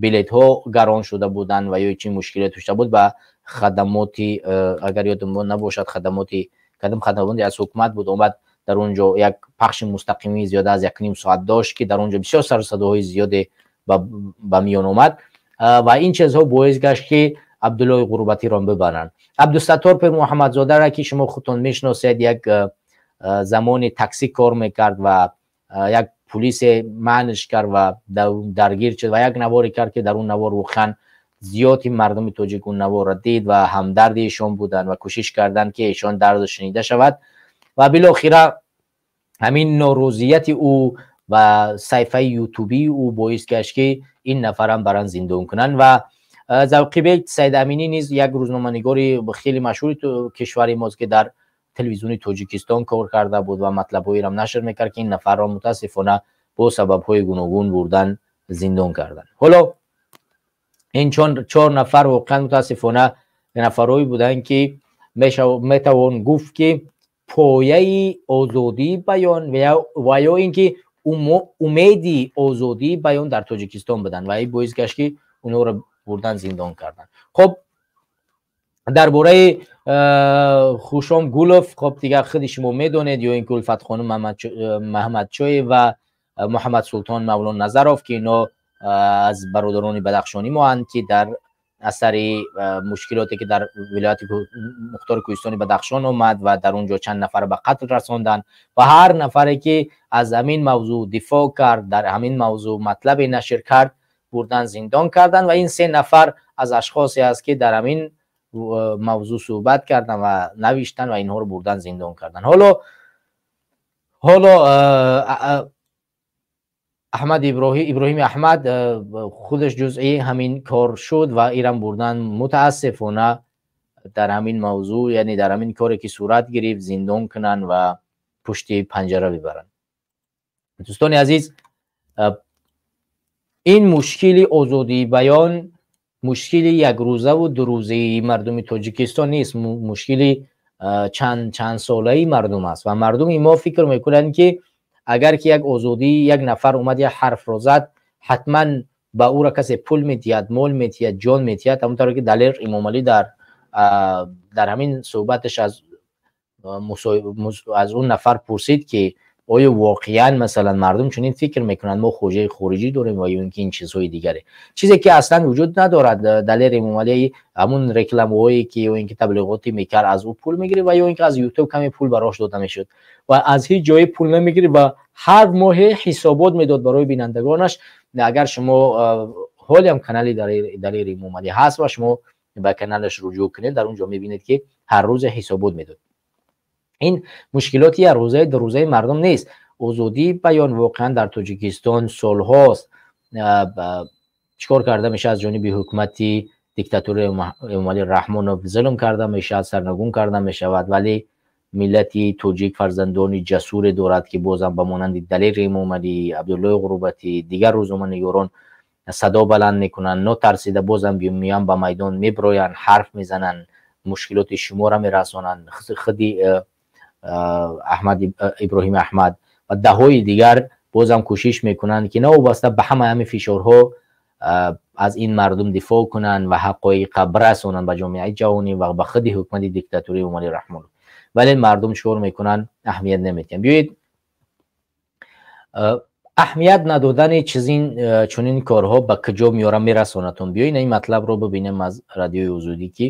Speaker 1: билетҳо гарон шуда буданд ва ё чӣ мушкиле дошта буд, ба хадамоти, агар ёдам набошад, хадамоти кадом хадамоти аз ҳукумат буд, омад, дар он ҷо як пахши мустақимии зиёда аз 1,5 соат дошт, ки дар он ҷо бисёр сарусадоҳои зиёде ба миён омад ва ин чизҳо боис гашт, ки Абдуллои Ғурбатиро бибаранд. Абдусаттор Пирмуҳаммадзодаро, ки шумо худтон мешиносед, як замони таксӣ кор мекард ва як пулисе манъш кард ва даргир шуд ва як наворе кард, ки дар он навор воқеан зиёди мардуми тоҷик он наворро дид ва ҳамдарди эшон буданд ва кӯшиш карданд, ки эшон дарду шунида шавад. Ва билохира ҳамин норозияти ӯ ва саҳифаи ютубии ӯ боис гашт, ки ин нафарам баран зиндон кунанд. Ва Завқибек Саидаминӣ низ як рӯзноманигори хеле машҳури кишвари мост, ки дар телевизиони Тоҷикистон кор карда буд ва матлабҳоеро нашр мекард, ки ин нафарро мутаассифона бо сабабҳои гуногун бурдан зиндон карданд. Ҳоло ин чор нафар воқеан мутаассифона нафарҳое буданд, ки метавон гуфт, ки пояи озодии баён ва ё ин ки умеди озодии баён дар Тоҷикистон буданд ва ин боис гашт, ки онҳоро бурдан зиндон карданд. Хоб, дар бораи Хушом Гулов, хоб, дигар худи шумо медонед, ё ин ки Улфатхонум Маҳмадчоев ва Муҳаммадсултон Мавлонназаров, ки ино аз бародарони бадахшонӣ моанд, ки дар асари мушкилоте, ки дар вилояти мухтори кӯҳистони Бадахшон омад ва дар он ҷо чанд нафар ба қатл расонданд ва ҳар нафаре ки аз ҳамин мавзӯъ дифоъ кард, дар ҳамин мавзӯъ матлабе нашр кард, бурдан зиндон карданд. Ва ин се нафар аз ашхосе аст, ки дар ҳамин мавзӯъ суҳбат карданд ва навиштанд ва инҳоро бурдан зиндон карданд. Ҳоло Аҳмад Иброҳими Аҳмад худаш ҷузъи ҳамин кор шуд ва ирам бурдан мутаассифона дар ҳамин мавзӯъ, яъне дар ҳамин коре ки сурат гирифт, зиндон кунанд ва пушти панҷара бибаранд. Дӯстони азиз, ин мушкили озодии баён мушкили якрӯзаву дурӯзаи мардуми Тоҷикистон нест, мушкили чанд чандсолаи мардум аст. Ва мардуми мо фикр мекунанд, ки агар ки як озодӣ, як нафар омад, як ҳарфро зад, ҳатман ба ӯра касе пул медиҳад, мол медиҳад, ҷон медиҳад. Ҳамон тавре ки Далер Имомалӣ дар ҳамин суҳбаташ аз он нафар пурсид, ки оё воқеан, масалан, мардум чунин фикр мекунанд, мо хоҷаи хориҷӣ дорем ва ё ин ки ин чизҳои дигаре, чизе ки аслан вуҷуд надорад. Далер Эмомалӣ ҳамун рекламаҳое ки ё ин ки таблиғоте мекард, аз ӯ пул мегирифт ва ё ин ки аз Ютуб каме пул барош дода мешуд ва аз ҳеҷ ҷое пул намегирифт ва ҳар моҳе ҳисобот медод барои бинандагонаш. Агар шумо, ҳолиам канали Далери Эмомалӣ ҳаст ва шумо ба каналаш руҷӯъ кунед, дар он ҷо мебинед, ки ҳар рӯзе ҳисобот медод. Ин мушкилоти якрӯзаи дурӯзаи мардум нест. Озодии баён воқеан дар Тоҷикистон солҳост чӣ кор карда мешавад, аз ҷониби ҳукумати диктатури Эмомалӣ Раҳмонов зулм карда мешавад, сарнагун карда мешавад. Вале миллати тоҷик фарзандони ҷасуре дорад, ки бозам ба монанди Далери Эмомалӣ, Абдуллои Ғурбатӣ, дигар рӯзноманигорон садо баланд мекунанд, нотарсида бозам меян, ба майдон мебироянд, ҳарф мезананд, мушкилоти шуморо мерасонанд. Худи Аҳмад Иброҳими Аҳмад ва даҳҳои дигар бозам кӯшиш мекунанд, ки новобаста ба ҳамаи ҳамин фишорҳо аз ин мардум дифоъ кунанд ва ҳақоиқа бирасонанд ба ҷомеаи ҷаҳонӣ ва ба худи ҳукумати диктатурии Эмомалӣ Раҳмонов. Вале мардум чӣ кор мекунанд? Аҳамият намедиҳанд. Биёед, аҳамият надодани чизин чунин корҳо ба куҷо меёра мерасонатон. Биёед, ин матлабро бибинем аз Радиои Озодӣ, ки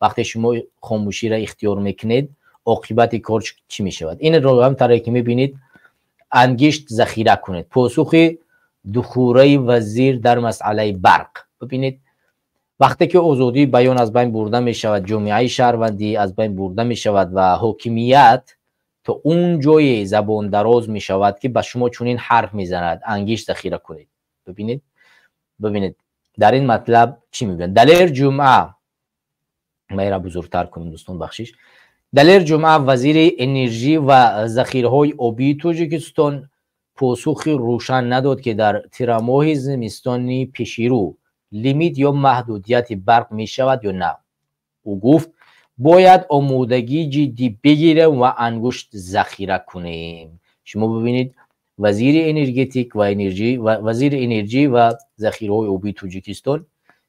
Speaker 1: вақте шумо хомӯширо ихтиёр мекунед, оқибати кор чӣ мешавад. Инро ҳам таре ки мебинед, ангишт захира кунед. Посухи духураи вазир дар масъалаи барқ. Бибинед. Вақте ки озодии баён аз байн бурда мешавад, ҷомеаи шаҳрвандӣ аз байн бурда мешавад ва ҳокимият то он ҷое забондароз мешавад, ки ба шумо чунин ҳарф мезанад: ангишт захира кунед. Бибинед, бибинед, дар ин матлаб чӣ мегӯянд. Далер Ҷумъа, майра бузургтар кунем, дӯстон, бахшиш. Далер Ҷумъа, вазири энержӣ ва захираҳои обии Тоҷикистон, посухи рӯшан надод, ки дар тирамоҳи зимистони пеширӯ лимит ё маҳдудияти барқ мешавад ё на. Ӯ гуфт, бояд омодагии ҷиддӣ бигирем ва ангушт захира кунем. Шумо бибинед, вазири энергетик ва энержӣ, вазири энержӣ ва захираҳои обии Тоҷикистон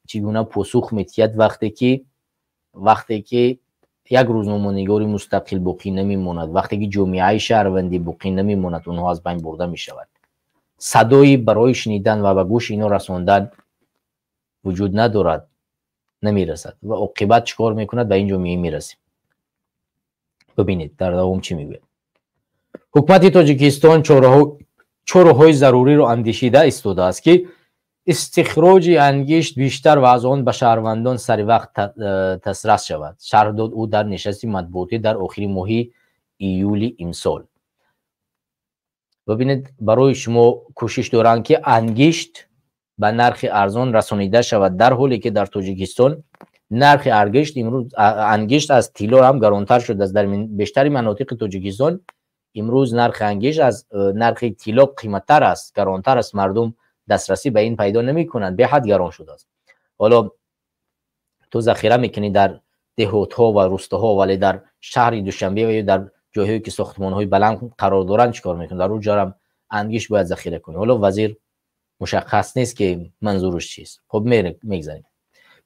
Speaker 1: чӣ гуна посух медиҳад, вақте ки як рӯзноманигори мустақил боқӣ намемонад, вақте ки ҷомеаи шаҳрвандӣ боқӣ намемонад, онҳо аз байн бурда мешавад, садои барои шунидан ва ба гӯши ино расондан вуҷуд надорад, намерасад. Ва оқибат чӣ кор мекунад? Ба ин ҷомеа мерасем. Бибинед, дар давом чӣ мегӯяд. Ҳукумати Тоҷикистон чораҳои заруриро андешида истодааст, ки истихроҷи ангишт бештар ва аз он ба шаҳрвандон сари вақт дастрас шавад, шарҳ дод ӯ дар нишасти матбуотӣ дар охири моҳи июли имсол. Бибинед, барои шумо кӯшиш доранд, ки ангишт ба нархи арзон расонида шавад, дар ҳоле ки дар Тоҷикистон нархи ангишт имрӯз ангишт аз тилло ҳам гаронтар шудааст. Дар бештари манотиқи Тоҷикистон имрӯз нархи ангишт аз нархи тилло қиматтар аст, гаронтар аст. Мардум дастрасӣ ба ин пайдо намекунанд, беҳад гарон шудааст. Ҳоло ту захира мекунӣ дар деҳотҳо ва рӯстаҳо, вале дар шаҳри Душанбе ва ё дар ҷойҳое ки сохтмонҳои баланд қарор доранд, чӣ кор мекунӣ? Дар он ҷорам ангишт бояд захира кунӣ. Ҳоло вазир мушаххас нест, ки манзуруш чист. Хуб, мегзарем.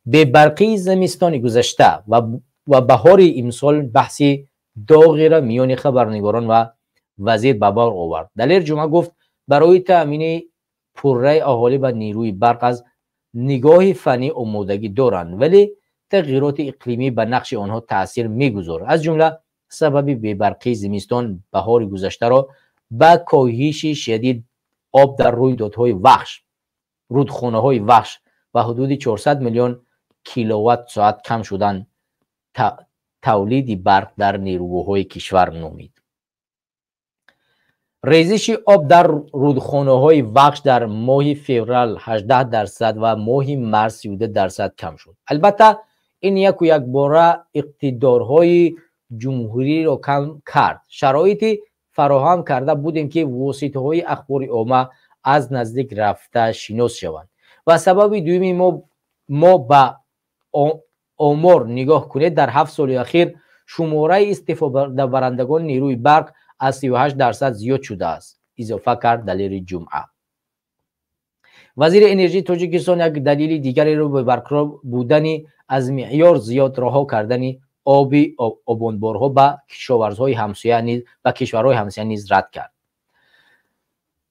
Speaker 1: Бебарқии зимистони гузашта ва баҳори имсол баҳси доғеро миёни хабарнигорон ва вазир ба бор овард. Далер Ҷумъа гуфт, барои таъмини пурраи аҳолӣ ба нерӯи барқ аз нигоҳи фаннӣ омодагӣ доранд, вале тағйироти иқлимӣ ба нақши онҳо таъсир мегузорад. Аз ҷумла сабаби бебарқии зимистон баҳори гузаштаро ба коҳиши шадид об дар рӯйдодҳои Вахш, рудхонаҳои Вахш ва ҳудуди 400 миллион киловатт соат кам шудан тавлиди барқ дар нерӯгоҳҳои кишвар номид. Резиши об дар рудхонаҳои Вахш дар моҳи феврал 18% ва моҳи март 32% кам шуд. Албатта, ин яку якбора иқтидорҳои ҷумҳуриро кам кард. Шароити фароҳам карда будем, ки воситаҳои ахбори омма аз наздик рафта шинос шаванд. Ва сабаби дуюми мо ба омор нигоҳ кунед, дар 7 соли ахир шумораи истифодабарандагони нерӯи барқ аз 38% зиёд шудааст, изофа кард Далери Ҷумъа. Вазири энержии Тоҷикистон як далели дигареро бебарқарор будани аз меъёр зиёд раҳо кардани оби обанборҳо ба кишоварзҳои ҳамсоя ба кишварҳои ҳамсоя низ рад кард.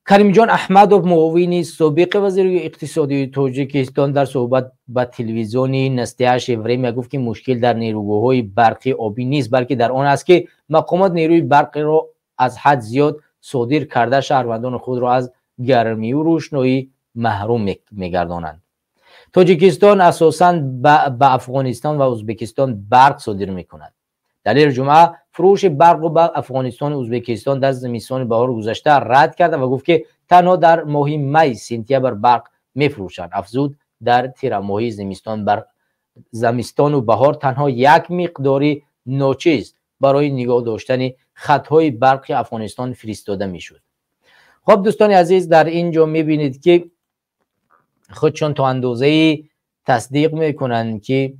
Speaker 1: Каримҷон Аҳмадов, муовини собиқи вазири иқтисодии Тоҷикистон, дар суҳбат ба телевизиони «Настоящее время» гуфт, ки мушкил дар нерӯгоҳҳои барқи обӣ нест, балки дар он аст, ки мақомот нерӯи барқиро аз ҳад зиёд содир карда, шаҳрвандони худро аз гармию рӯшноӣ маҳрум мегардонанд. Тоҷикистон асосан ба Афғонистон ва Ӯзбекистон барқ содир мекунад. Далер Ҷумъа фурӯши барқро ба Афғонистону Ӯзбекистон дар зимистони баҳори гузашта рад карда ва гуфт, ки танҳо дар моҳи май, сентябр барқ мефурӯшанд. Афзуд, дар тирамоҳи зимистон замистону баҳор танҳо як миқдори ночиз барои нигоҳ доштани хатҳои барқи Афғонистон фиристода мешуд. Хуб, дӯстони азиз, дар ин ҷо мебинед, ки худшон то андозаи тасдиқ мекунанд, ки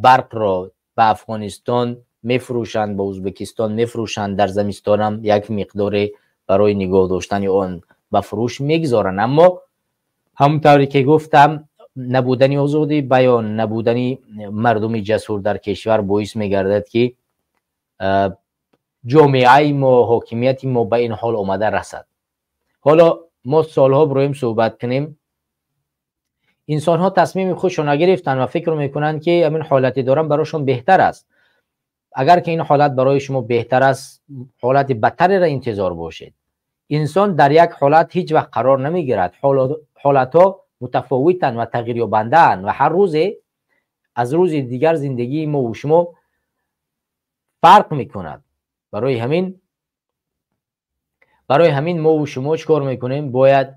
Speaker 1: барқро ба Афғонистон мефурӯшанд, ба Ӯзбекистон мефурӯшанд, дар зимистонам як миқдоре барои нигоҳ доштани он ба фурӯш мегузоранд. Аммо ҳамон тавре ки гуфтам, набудани озодии баён, набудани мардуми ҷасур дар кишвар боис мегардад, ки ҷомеаи мо, ҳокимияти мо ба ин ҳол омада расад. Ҳоло мо солҳо бироем суҳбат кунем, инсонҳо тасмими худшон нагирифтанд ва фикр мекунанд, ки ҳамин ҳолате дорам барошон беҳтар аст. Агар ки ин ҳолат барои шумо беҳтар аст, ҳолати бадтареро интизор бошед. Инсон дар як ҳолат ҳеҷ вақт қарор намегирад. Ҳолатҳо мутафовитанд ва тағйирёбандаанд ва ҳар рӯзе аз рӯзи дигар зиндагии мо ва шумо фарқ мекунад. Барои ҳамин мо ва шумо чӣ кор мекунем? Бояд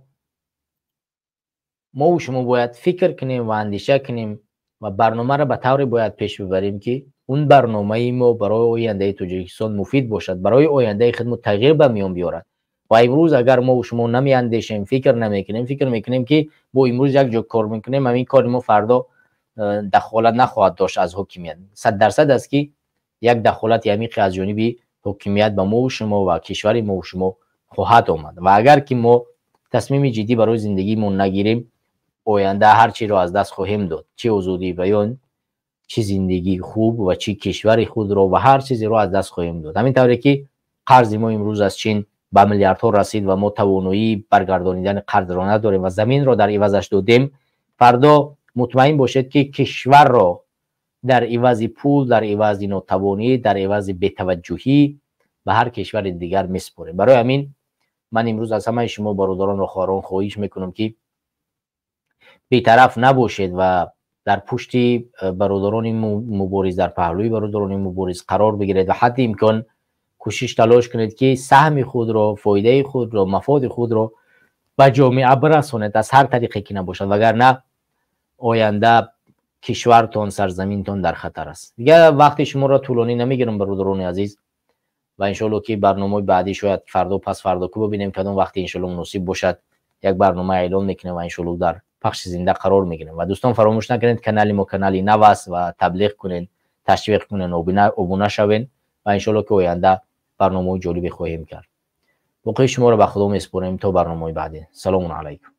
Speaker 1: мо ва шумо бояд фикр кунем ва андеша кунем ва барномаро ба тавре бояд пеш бибарем, ки он барномаи мо барои ояндаи Тоҷикистон муфид бошад, барои ояндаи худмо тағйир ба миён биёрад. Ва имрӯз агар мо ва шумо намеандешем, фикр намекунем, фикр мекунем, ки мо имрӯз як ҷо кор мекунем, ҳамин кори мо фардо дахолат нахоҳад дошт аз ҳокимият, 100% аст, ки як дахолати амиқе аз ҷониби ҳокимият ба мо ва шумо ва кишвари мо ва шумо хоҳад омад. Ва агар ки мо тасмими ҷиддӣ барои зиндагимон нагирем, оянда ҳар чиро аз даст хоҳем дод: чӣ озодии баён, чӣ зиндагии хуб ва чӣ кишвари худро ва ҳар чизеро аз даст хоҳем дод. Ҳамин тавре ки қарзи мо имрӯз аз Чин ба миллиардҳо расид ва мо тавоноии баргардонидани қарзро надорем ва заминро дар ивазаш додем, фардо мутмаин бошед, ки кишварро дар ивази пул, дар ивази нотавонӣ, дар ивази бетаваҷҷӯҳӣ ба ҳар кишвари дигар месупорем. Барои ҳамин ман имрӯз аз ҳамаи шумо, бародарон ва хоҳарон, хоҳиш мекунам, ки бетараф набошед ва дар пушти бародарони мубориз, дар паҳлӯи бародарони мубориз қарор бигиред ва ҳадди имкон кӯшиш, талош кунед, ки саҳми худро, фоидаи худро, мафоди худро ба ҷомеа бирасонед, аз ҳар тариқе ки набошад, вагарна оянда кишвартон, сарзаминтон дар хатар аст. Дигар вақти шуморо тӯлонӣ намегирам, бародарони азиз, ва иншоалло, ки барномаи баъдӣ шояд фардо, пас фардо, ку бибинем, кадом вақте иншоалло муносиб бошад, як барнома эълон мекунем ва иншоалло дар пахши зинда қарор мегирем. Ва дӯстон, фаромӯш накунед, канали мо канали нав аст ва таблиғ кунед, ташвиқ кунед, обуна шавед ва иншоалло, ки оянда барномаҳои ҷолибе хоҳем кард. Боқии шуморо ба Худо месупорем то барномаҳои баъдӣ. Салому алайкум.